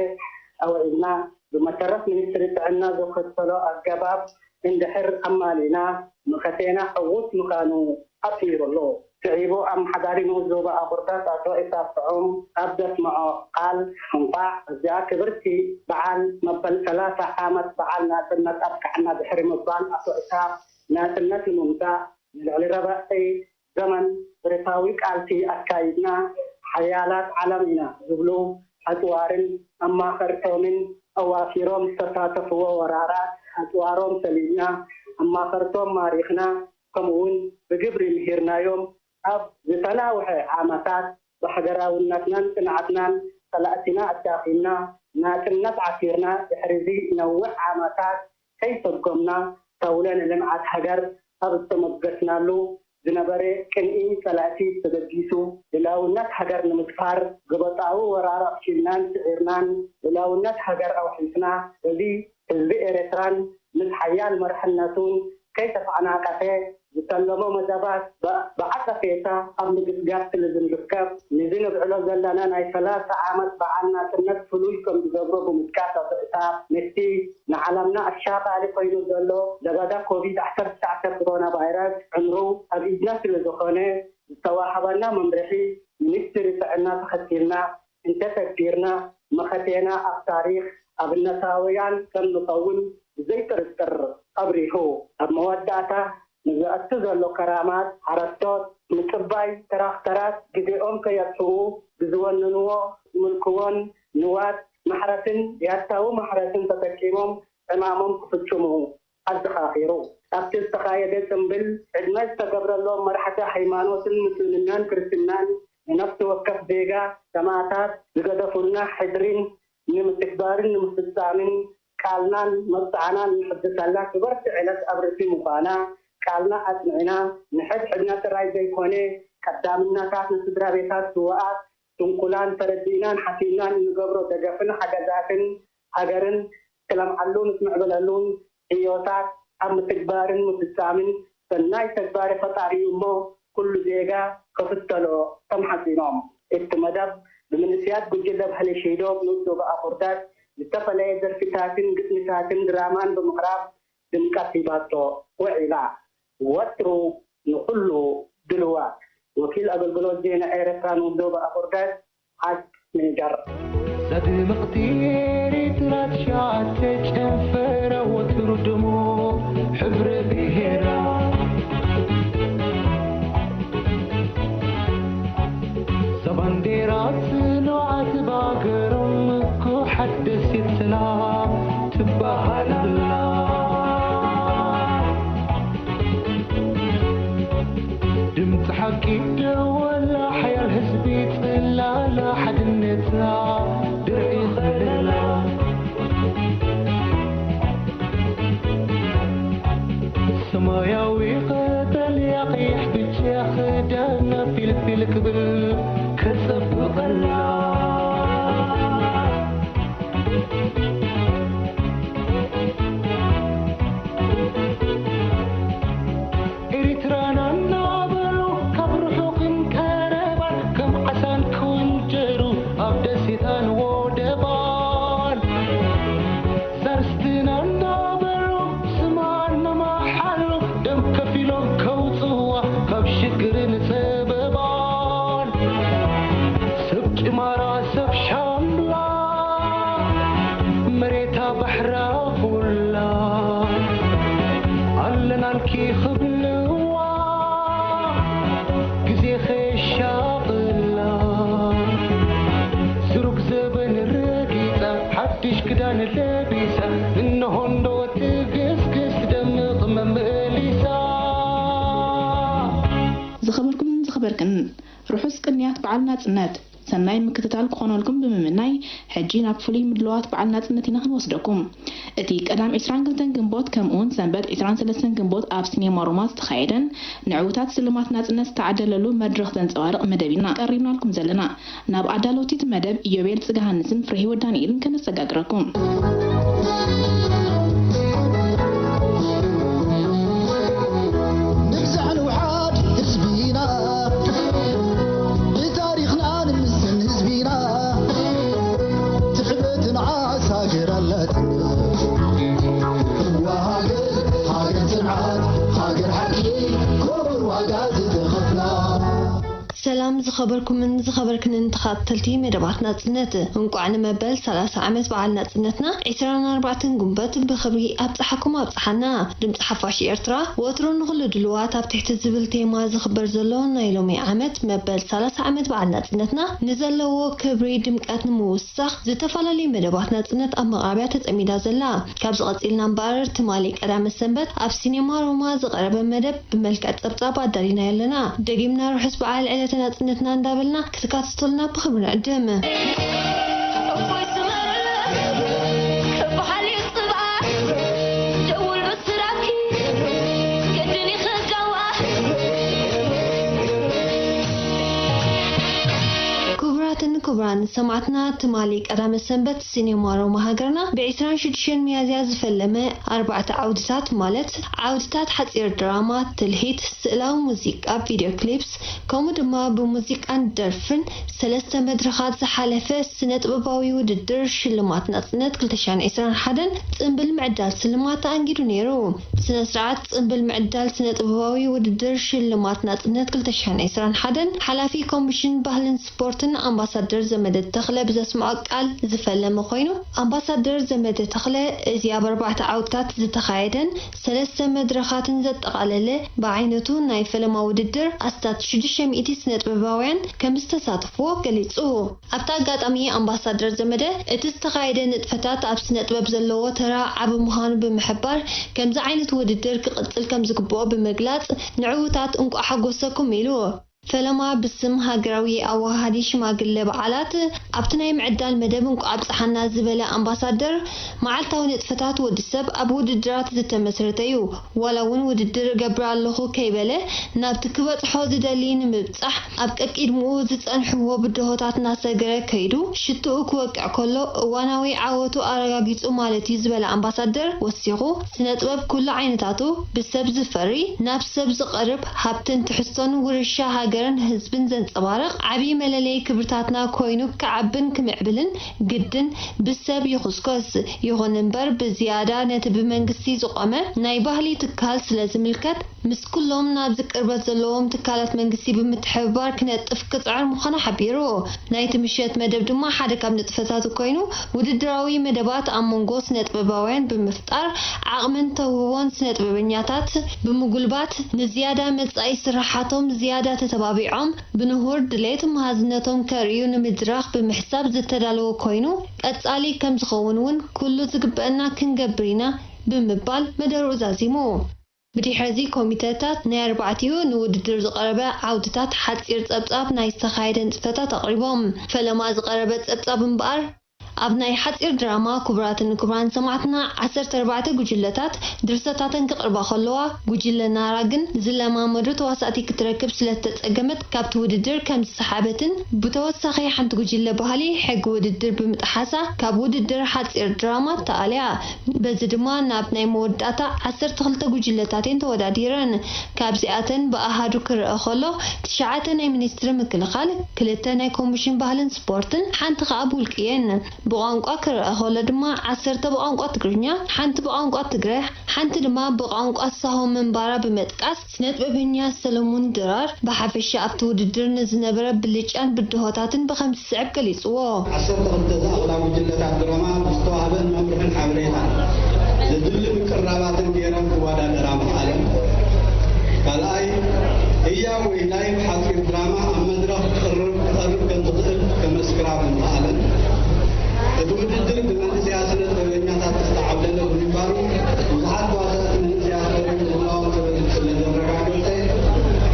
ኣውዒልና፣ ብመሰረት ሚኒስትሪ ጥዕና ዘኸተሎ ኣገባብ እንድሕር ኣማሊና፣ መኸቴና ዕዉት ምዃኑ ኣስሚሩ ኣሎ። ስዒቡ ኣመሓዳሪ ንኡስ ዞባ ኣቦርዳድ ኣቶ ኢሳቅ ጥዑም ኣብ ዘስምዖ ቃል፣ እንቋዕ ኣብዚኣ ክብርቲ በዓል መበል ሰላሳ ዓመት በዓል ናጽነት ኣብቅዓና ድሕሪ ምባል ኣቶ ኢሳቅ፣ ናጽነት ንምምጻእ ንልዕሊ ርብዒ ዘመን ብረታዊ ቃልሲ ኣካይድና፣ ሓያላት ዓለም ኢና ዝብሉ ኣጽዋርን ኣማኸርቶምን ኣዋፊሮም ዝተሳተፍዎ ወራራት፣ ኣጽዋሮም ሰሊብና፣ ኣማኸርቶም ማሪኽና፣ ከምኡውን ብግብሪ ምሂርናዮም። ኣብ ዝተናውሐ ዓመታት ብሃገራውነትናን ጽንዓትናን ጸላእትና ኣዳኺምና፣ ናጽነት ዓቲርና፣ ድሕሪዚ ነዊሕ ዓመታት ከይሰጎምና፣ ተውለ ንልምዓት ሃገር ኣብ ዝተመገስናሉ ዝነበረ ቅንኢ ጸላእቲ ተበጊሱ፣ ልኡላውነት ሃገር ንምስፋር ገበጣዊ ወራር ኣኽሺድናን ስዒርናን፣ ልኡላውነት ሃገር ኣውሒስና፣ እዚ ህዝቢ ኤርትራን ምስ ሓያል መርሕነቱን ከይተተዓናቀፈ፣ ዝተለሞ መደባት ብ-፣ ብዓጸፌታ ኣብ ምግስጋስ ስለ ዝንርከብ፣ ንዚ ነብዕሎ ዘለና ናይ ሰላሳ ዓመት በዓል ናጽነት ፍሉይ ከም ዝገብሮ ብምጥቃስ፣ ኣቶ ኢሳቅ ምስቲ ንዓለምና ኣሻቓሊ ኮይኑ ዘሎ ለበዳ ኮቪድ ዓሰርተ ትሽዓተ ኮሮና ቫይረስ ዕምሩ ኣብ ኢድና ስለ ዝኾነ፣ ዝተዋህበና መምርሒ ሚኒስትሪ ጥዕና ተኸቲልና እንተተግቢርና፣ መኸቴና ኣብ ታሪኽ ኣብነታውያን ከም ንኸውን ብዘይ ጥርጥር ኣብሪሁ። ኣብ መወዳእታ፣ ንዘእቱ ዘሎ ከራማት ሓረስቶት ምጽባይ፣ ትራክተራት ግዜኦም ከየጥፍኡ ብዝወነንዎ ዝምልክዎን ንዋት ማሕረስን ያታዊ ማሕረስን ተጠቂሞም ዕማሞም ክፍጽሙ ኣዘኻኺሩ። ኣብቲ ዝተኻየደ ጽምብል፣ ዕድመ ዝተገብረሎም መራሕቲ ሃይማኖትን ምስልምናን ክርስትናን ንነፍሲ ወከፍ ዜጋ ሰማእታት ዝገደፉልና ሕድሪን ንምትግባርን ንምፍጻምን ቃልናን መብጽዓናን ንሕድሰላ ክብርቲ ዕለት ኣብ ርእሲ ምዃና፣ ቃልና ኣጽኒዕና ንሕድሕድና ጥራይ ዘይኮነ፣ ቀዳምነታት ንስድራ ቤታት ስዉኣት ስንኩላን ተረዲእናን ሓሲብናን እንገብሮ ደገፍን ሓገዛትን ሃገርን ክለምዓሉ ምስ ምዕብለሉን ዕዮታት ኣብ ምትግባርን ምፍጻምን ሰናይ ተግባሪ ፈጣሪ እዩ እሞ ኩሉ ዜጋ ክኽተሎ ተማሕጺኖም። እቲ መደብ ብምንእስያት ጉጅለ ባህሊ ሺዶ ንኡስ ዞባ ኣቦርዳድ ዝተፈለየ ደርፍታትን ግጥምታትን ድራማን ብምቕራብ ድምቀት ሂባቶ ውዒላ። ወትሩ ንኹሉ ድልዋት። ወኪል ኣገልግሎት ዜና ኤርትራ ንኡስ ዞባ ኣቦርዳድ ሓቅ ሜጀር። ዘድምቕቲ ኤርትራ ትሽዓተ ጨንፈራ ወትሩ ድሙቕ ሕብሪ ብሄራ። እዛ ባንዴራ ጽኑዓት ብሃገሮም ምኩሓት ደሴትና ትበሃል ኣላ። ድምፂ ሓቂ ደወላ ሓያል ህዝቢ ጽላላ ሓድነትና ድርዒ ኸለላ። ሰማያዊ ቀጠልያ ቀይሕ ብጫ ክዳና ፊልፊል ክብል ከጸብቐላ። ኤርትራና እናበሉ ካብ ርሑቕን ቀረባን ከም ዓሳን ክውንጀሩ ኣብ ደሴታን ወደባን። ዛርስትና እናበሉ ስማ እናመሓሉ ደም ከፊሎም ከውፅዋ ካብ ሽግርን ኣይበርክን። ርሑስ ቅንያት በዓል ናጽነት። ሰናይ ምክትታል ክኾነልኩም ብምምናይ፣ ሕጂ ናብ ፍሉይ ምድላዋት በዓል ናጽነት ኢና ክንወስደኩም። እቲ ቀዳም ዕስራን ክልተን ግንቦት፣ ከምኡውን ሰንበት ዕስራን ሰለስተን ግንቦት ኣብ ሲኔማ ሮማ ዝተኻየደን ንዕዉታት ስልማት ናጽነት ዝተዓደለሉ መድረኽ ዘንጸባርቕ መደብ ኢና ቀሪብናልኩም ዘለና። ናብ ኣዳለውቲ እቲ መደብ ኢዮቤል ጽግሃንስን ፍሬህይወት ዳንኤልን ከነሰጋግረኩም። ንግዛዕ ንውሓድ ህዝቢና፣ ብታሪኽና ንምስን ህዝቢና፣ ትዕበትን ዓሳ ሃገር ኣላትና። እዋ ሃገር፣ ሃገር ጽንዓት፣ ሃገር ሓቂ፣ ክቡር ዋጋ ዝተኸፍላ። ሰላም ዝኸበርኩምን ዝኸበርክንን ተኸታተልቲ መደባት ናጽነት፣ እንቋዕ ንመበል ሰላሳ ዓመት በዓል ናጽነትና ዕስራን ኣርባዕተን ግንቦት ብኽብሪ ኣብጽሓኩም ኣብጽሓና። ድምጺ ሓፋሽ ኤርትራ ወትሩ ንኹሉ ድልዋት ኣብ ትሕቲ ዝብል ቴማ ዝኽበር ዘሎ ናይ ሎሚ ዓመት መበል ሰላሳ ዓመት በዓል ናጽነትና ንዘለዎ ክብሪ ድምቀት ንምውሳኽ ዝተፈላለዩ መደባት ናጽነት ኣብ መቕረብያ ተጸሚዳ ዘላ። ካብዚ ቀጺልና እምበኣር ትማሊ ቀዳመ ሰንበት ኣብ ሲኔማ ሮማ ዝቐረበ መደብ ብመልክዕ ጸብጻብ ኣዳሊናዮ ኣለና። ደጊምና ርሑስ በዓል ዕለተ ናጽነትና እንዳበልና ክትከታተሉና ብኽብሪ ንዕድም። እፎይ ስመር ክበሃል እዩ ጽብኣ፣ ደውል ብስራኪ፣ ገድኒ ክጋዋ። ክቡራትን ክቡራን ሰማዕትና፣ ትማሊ ቀዳመ ሰንበት ሲኔማ ሮማ ሃገርና ብዕስራን ሽዱሽተን ሚያዝያ ዝፈለመ ኣርባዕተ ዓውድታት፣ ማለት ዓውድታት ሓጺር ድራማ፣ ትልሂት፣ ስእላዊ ሙዚቃ፣ ቪድዮ ክሊፕስ፣ ከምኡ ድማ ብሙዚቃን ደርፍን ሰለስተ መድረኻት ዝሓለፈ ስነ-ጥበባዊ ውድድር ሽልማት ናጽነት ክልተ ሽሕን ዕስራን ሓደን ጽምብል ምዕዳል ስልማት ተኣንጊዱ ነይሩ። ስነ-ስርዓት ጽምብል ምዕዳል ስነ-ጥበባዊ ውድድር ሽልማት ናጽነት ክልተ ሽሕን ዕስራን ሓደን ሓላፊ ኮሚሽን ባህልን ስፖርትን ኣምባሳደር ዘመደ ተኽለ ብዘስምዖ ቃል ዝፈለመ ኮይኑ፣ ኣምባሳደር ዘመደ ተኽለ፣ እዚ ኣብ ኣርባዕተ ዓውድታት ዝተኻየደን ሰለስተ መድረኻትን ዘጠቓለለ ብዓይነቱ ናይ ፈለማ ውድድር ኣስታት ሽዱሽተ ሚእቲ ስነ-ጥበባውያን ከም ዝተሳተፍዎ ገሊጹ። ኣብቲ ኣጋጣሚ ኣምባሳደር ዘመደ፣ እቲ ዝተኻየደ ንጥፈታት ኣብ ስነ-ጥበብ ዘለዎ ተራ ዓቢ ምዃኑ ብምሕባር፣ ከምዚ ዓይነት ውድድር ክቕጽል ከም ዝግብኦ ብምግላጽ፣ ንዕዉታት እንቋዕ ሓጎሰኩም ኢሉ። ፈለማ ብስም ሃገራዊ ኣወሃሃዲ ሽማግለ በዓላት ኣብቲ ናይ ምዕዳል መደብ እንቋዕ ኣብጽሓና ዝበለ ኣምባሳደር፣ መዓልታዊ ንጥፈታት ወዲ ሰብ ኣብ ውድድራት ዝተመስረተ እዩ። ዋላ እውን ውድድር እገብር ኣለኹ ከይበለ ናብቲ ክበጽሖ ዝደሊ ንምብጻሕ ኣብ ቀቂድምኡ ዝጸንሕዎ ብድሆታት እናሰገረ ከይዱ ሽትኡ ክወቅዕ ከሎ እዋናዊ ዓወቱ ኣረጋጊጹ ማለት እዩ ዝበለ ኣምባሳደር ወሲኹ፣ ስነ ጥበብ ኩሉ ዓይነታቱ ብሰብ ዝፈሪ፣ ናብ ሰብ ዝቐርብ፣ ሃብትን ትሕዝቶን ውርሻ ሃገርን ህዝብን ዘንጸባርቕ ዓቢ መለለዪ ክብርታትና ኮይኑ ክዓብን ክምዕብልን ግድን ብሰብ ይኹስኮስ። ይኹን እምበር ብዝያዳ ነቲ ብመንግስቲ ዝቖመ ናይ ባህሊ ትካል ስለ ዝምልከት፣ ምስ ኩሎም ናብዚ ቅርበት ዘለዎም ትካላት መንግስቲ ብምትሕብባር ክነጥፍ ክጽዕር ምዃኑ ሓቢሩ። ናይቲ ምሸት መደብ ድማ ሓደ ካብ ንጥፈታቱ ኮይኑ፣ ውድድራዊ መደባት ኣብ መንጎ ስነ-ጥበባውያን ብምፍጣር፣ ዓቕምን ተውህቦን ስነ-ጥበበኛታት ብምጉልባት፣ ንዝያዳ መጻኢ ስርሓቶም ዝያዳ ተተባቢዖም፣ ብንሁር ድሌት መሃዝነቶም ከርእዩ ንምድራኽ ብምሕሳብ ዝተዳለወ ኮይኑ፣ ቀጻሊ ከም ዝኸውን እውን ኩሉ ዝግበአና ክንገብር ኢና ብምባል መደርኡ ዛዚሙ። ብድሕርዚ ኮሚተታት ናይ ኣርባዕቲኡ ንውድድር ዝቐረበ ዓውድታት ሓጺር ጸብጻብ ናይ ዝተኻየደ ንጥፈታት ኣቕሪቦም። ፈለማ ዝቐረበ ጸብጻብ እምበኣር፣ ኣብ ናይ ሓጺር ድራማ ክቡራትን ክቡራን ሰማዕትና ዓሰርተ ኣርባዕተ ጉጅለታት ድርሰታተን ክቕርባ ከለዋ፣ ጉጅለ ናራ ግን ዝለማመዱ ተዋሳእቲ ክትረክብ ስለ ዝተጸገመት ካብቲ ውድድር ከም ዝሰሓበትን፣ ብተወሳኺ ሓንቲ ጉጅለ ባህሊ ሕጊ ውድድር ብምጥሓሳ ካብ ውድድር ሓጺር ድራማ ተኣልያ። በዚ ድማ ናብ ናይ መወዳእታ ዓሰርተ ክልተ ጉጅለታት እየን ተወዳዲረን። ካብዚኣተን ብኣሃዱ ክረኣ ከሎ፣ ትሽዓተ ናይ ሚኒስትሪ ምክልኻል፣ ክልተ ናይ ኮሚሽን ባህልን ስፖርትን፣ ሓንቲ ከኣ ብውልቂ እየን። ብቋንቋ ክረኣ ከሎ ድማ፣ ዓሰርተ ብቋንቋ ትግርኛ፣ ሓንቲ ብቋንቋ ትግረ፣ ሓንቲ ድማ ብቋንቋ ሳሆ ምንባራ ብምጥቃስ፣ ስነ-ጥበበኛ ሰለሙን ድራር ብሓፈሻ ኣብቲ ውድድር ንዝነበረ ብልጫን ብድሆታትን ብኸምዚ ዝስዕብ ገሊጽዎ። ዓሰርተ ክልተ ዝኣኽላ ጉጅለታት ድራማ ብዝተዋህበን መምርሕን ሓበሬታን ዘድሊ ምቅርራባትን ገይረን ክወዳደራ ምኽኣለን። ካልኣይ፣ ህያው ወይ ላይቭ ሓጺር ድራማ ኣብ መድረኽ ክቕርብ፣ ክቐርብ ከም ዝኽእል ከመስክራ ብምኽኣለን። እቲ ውድድር ብመንእሰያት ስነ ጥበበኛታት ዝተዓብለለ ብምንባሩ፣ ብዙሓት ተዋሳእቲ መንእሰያት በሪ ምህላዎም ተበሊጹ ስለ ዘረጋገጸ፣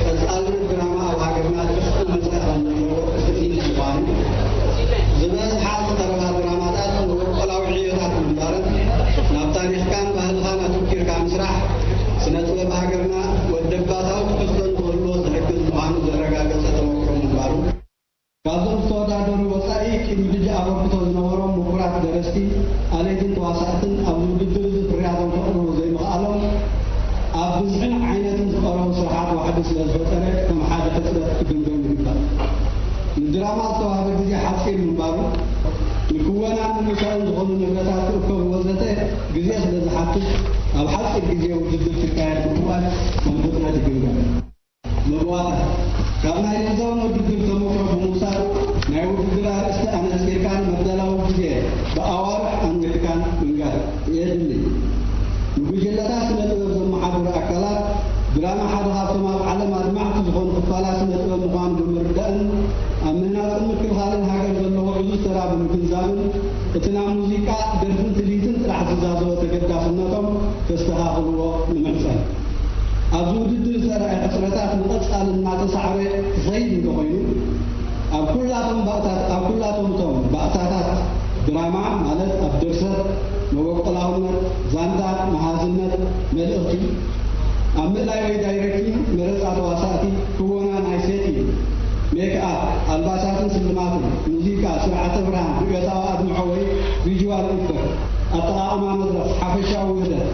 ቀጻልነት ድራማ ኣብ ሃገርና ስለ ዝፈጠረ ከም ሓደ ሕጽረት ክግምገም ይግባእ። ንድራማ ዝተዋህበ ግዜ ሓጺር ምንባሩ፣ ንክወናን ንምሻኡን ዝኾኑ ንብረታት ክእከቡ ወዘተ ግዜ ስለ ዝሓትት፣ ኣብ ሓጺር ግዜ ውድድር ክካየድ ምኽዋል ከም ሕጽረት ይግምገም። መግባእታት፣ ካብ ናይ ልዛውን ውድድር ተመክሮ ብምውሳድ፣ ናይ ውድድር ኣርእስቲ ኣነጺርካን መዳላዊ ግዜ ብኣዋርሕ ኣንዊሕካን ምንጋር የድሊ። ንጉጅለታት ስነ ጥበብ ዘመሓድሩ ኣካላት፣ ድራማ ሓደ ካብቶም ኣብ ዓለም ኣድማዕቲ ዝኾኑ ክፋላት ስነ ጥበብ ምዃኑ ብምርዳእን ኣብ ምህናጽን ምክልኻልን ሃገር ዘለዎ ዕዙዝ ተራ ብምግንዛብን፣ እቲ ናብ ሙዚቃ፣ ደርፍን ትልሂትን ጥራሕ ዝዛዘወ ተገዳስነቶም ከስተኻኽልዎ ንምሕጸን። ኣብዚ ውድድር ዝተራእየ ሕጽረታት ንቐጻሊ እናተሳዕረ ክኸይድ እንተኾይኑ፣ ኣብ ኩላቶም ባእታት-፣ ኣብ ኩላቶም እቶም ባእታታት ድራማ፣ ማለት ኣብ ድርሰት፣ መበቆላውነት፣ ዛንታ፣ መሃዝነት፣ መልእኽቲ፣ ኣብ ምእላይ ወይ ዳይሬክቲንግ፣ መረጻ ተዋሳእቲ፣ ክወና ናይ ሴቲንግ፣ ሜክኣፕ፣ ኣልባሳትን ስልማትን፣ ሙዚቃ፣ ስርዓተ ብርሃን፣ ርእዮታዊ ኣድምዖ ወይ ቪዥዋል ኢፈክት፣ ኣጠቓቕማ መድረኽ፣ ሓፈሻዊ ውህደት፣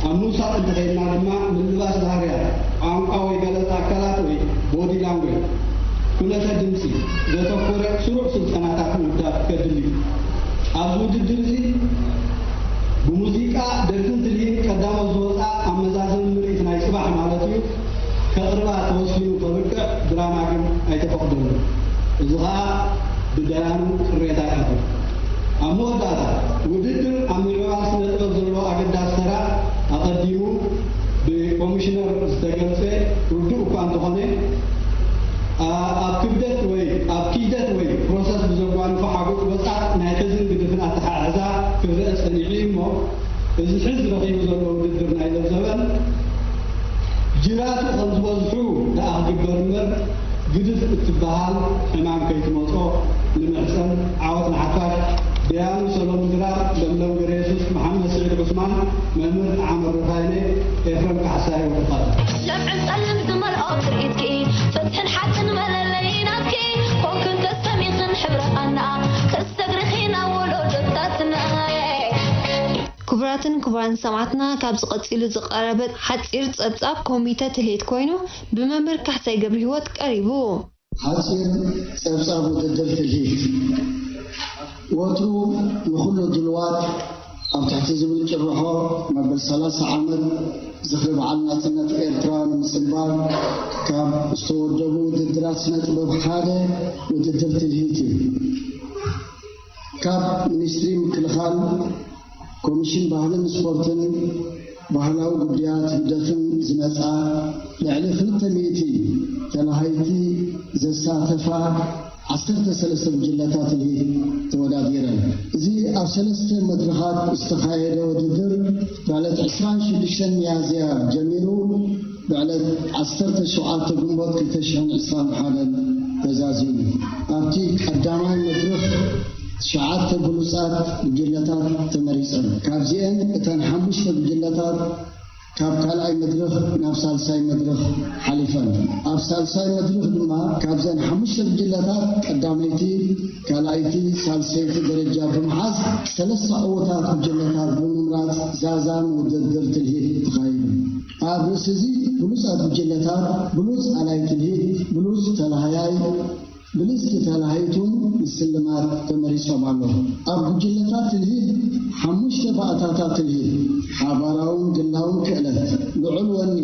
ኣብ ምውሳኽ እንተኸይድና ድማ ምልባስ ባህርያት፣ ቋንቋ ወይ ገለጻ ኣካላት ወይ ቦዲ ላንጉጅ፣ ኩነተ ድምጺ ዘተኮረ ስሩዕ ስልጠናታት ምውዳብ ከድሊ እዩ። ኣብዚ ውድድር እዚ ብሙዚቃ፣ ደርፍን ትልሂን ቀዳሞት ዝወጻ ኣብ መዛዘሚ ምርኢት ናይ ጽባሕ ማለት እዩ ከቕርባ ተወሲኑ ከብቅዕ ድራማ ግን ኣይተፈቕደሉን። እዚ ኸኣ ብደያኑ ቅሬታ ይቐርብ። ኣብ መወዳእታ፣ ውድድር ኣብ ምዕባል ስነ ጥበብ ዘለዎ ኣገዳሲ ተራ ኣቐዲሙ ብኮሚሽነር ዝተገልጸ ርዱእ እኳ እንተኾነ፣ ኣ-፣ ኣብ ክብደት ወይ ኣብ ክይደት ወይ ፕሮሰስ ብዘጓንፎ ሓጎጥ ወጻእ ናይ ሕዝን ግድፍን ኣተሓሕዛ ክረአ ጸኒዑ እዩ እሞ፣ እዚ ሕዚ ረኺቡ ዘሎ ውድድር ናይ ለዘበን ጅራቱ ከም ዝበዝሑ ደኣ ክግበር እምበር፣ ግድፍ እትበሃል ሕማም ከይትመጾ ንምሕጸን። ዓወት ንሓፋሽ። ደያኑ ሰሎሙን ድራር፣ ለምለም ገረየሱስ፣ መሓመድ ስዒድ ዑስማን፣ መምህር ጠዓመ ሩፋይነ፣ ኤፍረም ካሕሳይ ወተኻታ። ለምዕን ጸልም ዝመልኦ ትርኢትኪ፣ ፍትሕን ሓቅን መለለዪ ናትኪ፣ ኮንክን ተሰሚኽን ሕብረ ቃና፣ ክሰግርኺ ናብ ወለዶታትና። ክቡራትን ክቡራን ሰማዕትና፣ ካብዚ ቀጺሉ ዝቐረበ ሓጺር ጸብጻብ ኮሚተ ትልሂት ኮይኑ፣ ብመምህር ካሕሳይ ገብረሂወት ቀሪቡ። ሓጺር ጸብጻብ ውድድር ትልሂት። ወትሩ ንኹሉ ድልዋት ኣብ ትሕቲ ዝብል ጭርሖ መበል ሰላሳ ዓመት ዝኽሪ በዓል ናጽነት ኤርትራ ንምጽንባር ካብ ዝተወደቡ ውድድራት ስነ ጥበብ ሓደ ውድድር ትልሂት እዩ። ካብ ሚኒስትሪ ምክልኻል፣ ኮሚሽን ባህልን ስፖርትን ባህላዊ ጉዳያት ህግደፍን ዝመጻ ልዕሊ ክልተ ሚእቲ ተላሃይቲ ዘሳተፋ ዓሰርተ ሰለስተ ጉጅለታት ትልሂት ተወዳዲረን። እዚ ኣብ ሰለስተ መድረኻት ዝተኻየደ ውድድር ብዕለት ዕስራን ሽዱሽተን ሚያዝያ ጀሚሩ ብዕለት ዓሰርተ ሸውዓተ ግንቦት ክልተ ሽሕን ዕስራን ሓደን ተዛዚሙ። ኣብቲ ቀዳማይ መድረኽ ትሽዓተ ብሉጻት ጉጅለታት ተመሪጸን። ካብዚአን እተን ሓሙሽተ ጉጅለታት ካብ ካልኣይ መድረኽ ናብ ሳልሳይ መድረኽ ሓሊፈን። ኣብ ሳልሳይ መድረኽ ድማ ካብዘን ሓሙሽተ ጉጅለታት ቀዳመይቲ፣ ካልኣይቲ፣ ሳልሰይቲ ደረጃ ብምሓዝ ሰለስተ ዕዉታት ጉጅለታት ብምምራጽ ዛዛም ውድድር ትልሂት ተኻይዱ። ኣብ ርእሲ እዚ ብሉጻት ጉጅለታት ብሉጽ ኣላይ ትልሂት፣ ብሉጽ ተላሃያይ፣ ብልጽቲ ተላሃይት እውን ንስልማት ተመሪጾም ኣለዉ። ኣብ ጉጅለታት ትልሂት ሓሙሽተ ባእታታት ትልሂት፣ ሓባራውን ግላውን ክእለት፣ ልዑል ወኒ፣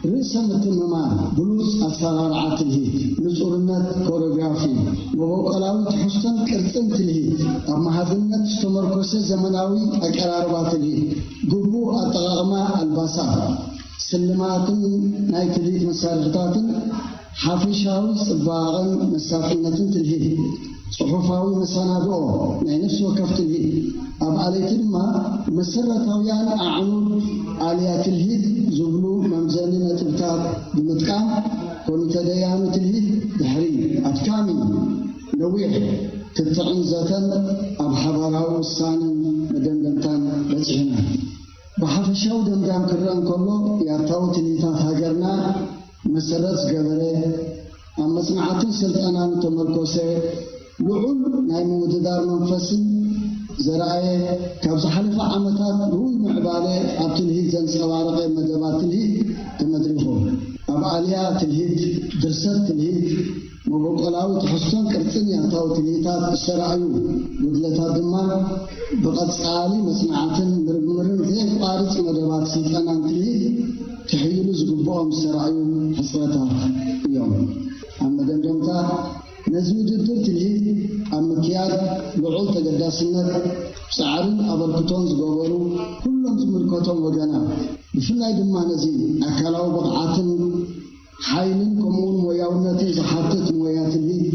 ርእሰ ምትእምማን፣ ብሉጽ ኣሰራርዓ ትልሂት፣ ንጹርነት ኮሪዮግራፊ፣ መበቆላዊ ትሕዝቶን ቅርጽን ትልሂት፣ ኣብ መሃዝነት ዝተመርኮሰ ዘመናዊ ኣቀራርባ ትልሂት፣ ግቡእ ኣጠቓቕማ ኣልባሳት፣ ስልማትን ናይ ትልሂት መሳርሒታትን ሓፈሻዊ ጽባቐን መሳጥነትን ትልሂት፣ ጽሑፋዊ መሰናድኦ ናይ ነፍሲ ወከፍ ትልሂት፣ ኣብ ኣለይቲ ድማ መሰረታውያን ኣዕኑድ ኣልያ ትልሂት ዝብሉ መምዘኒ ነጥብታት ብምጥቃም፣ ኮሚተ ደያኑ ትልሂት ድሕሪ ኣድካሚ፣ ነዊሕ ክትዕን ዘተን ኣብ ሓባራዊ ውሳነን መደምደምታን በጺሕና። ብሓፈሻዊ ደምዳም ክረአ እንከሎ፣ ያታዊ ትልሂታት ሃገርና መሰረት ዝገበረ፣ ኣብ መጽናዕትን ስልጠናን ዝተመርኮሰ፣ ልዑል ናይ ምውድዳር መንፈስን ዘርኣየ፣ ካብ ዝሓለፈ ዓመታት ርኡይ ምዕባለ ኣብ ትልሂት ዘንጸባረቐ መደባት ትልሂት ተመድሪኹ። ኣብ ኣያ ትልሂት፣ ድርሰት ትልሂት፣ መበቆላዊ ትሕዝቶን ቅርጽን ያታዊ ትልሂታት ዝተራእዩ ጉድለታት ድማ ብቐጻሊ መጽናዕትን ምርምርን ዘየቋርጽ መደባት ስልጠናን ትልሂት ክሕይሉ ዝግብኦም ዝተራእዩ ሕጽረታት እዮም። ኣብ መደምደምታ፣ ነዚ ውድድር ትልሂት ኣብ ምክያድ ልዑል ተገዳስነት፣ ጻዕርን ኣበርክቶን ዝገበሩ ኩሎም ዝምልከቶም ወገናት፣ ብፍላይ ድማ ነዚ ኣካላዊ ብቕዓትን ሓይልን ከምኡውን ሞያውነትን ዝሓትት ሞያ ትልሂት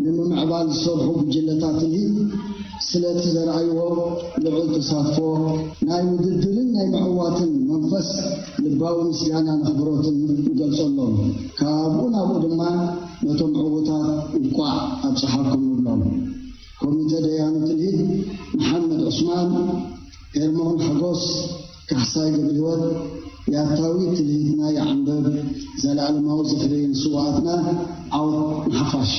ንምምዕባል ዝሰርሑ ጉጅለታት ትልሂት ስለቲ ዘርኣይዎ ልዑል ተሳትፎ፣ ናይ ውድድርን ናይ ምዕዋትን መንፈስ ልባዊ ምስጋናን ኣኽብሮትን ንገልጸሎም። ካብኡ ናብኡ ድማ ነቶም ዕዉታት እንቋዕ ኣብጽሓኩም ንብሎም። ኮሚተ ደያኑ ትልሂት መሓመድ ዑስማን፣ ሄርሞን ሓጎስ፣ ካሕሳይ ገብረህይወት፣ ያታዊ ትልሂትና ይዓንብብ፣ ዘለኣለማዊ ዝኽሪ ንስውኣትና፣ ዓወት ንሓፋሽ።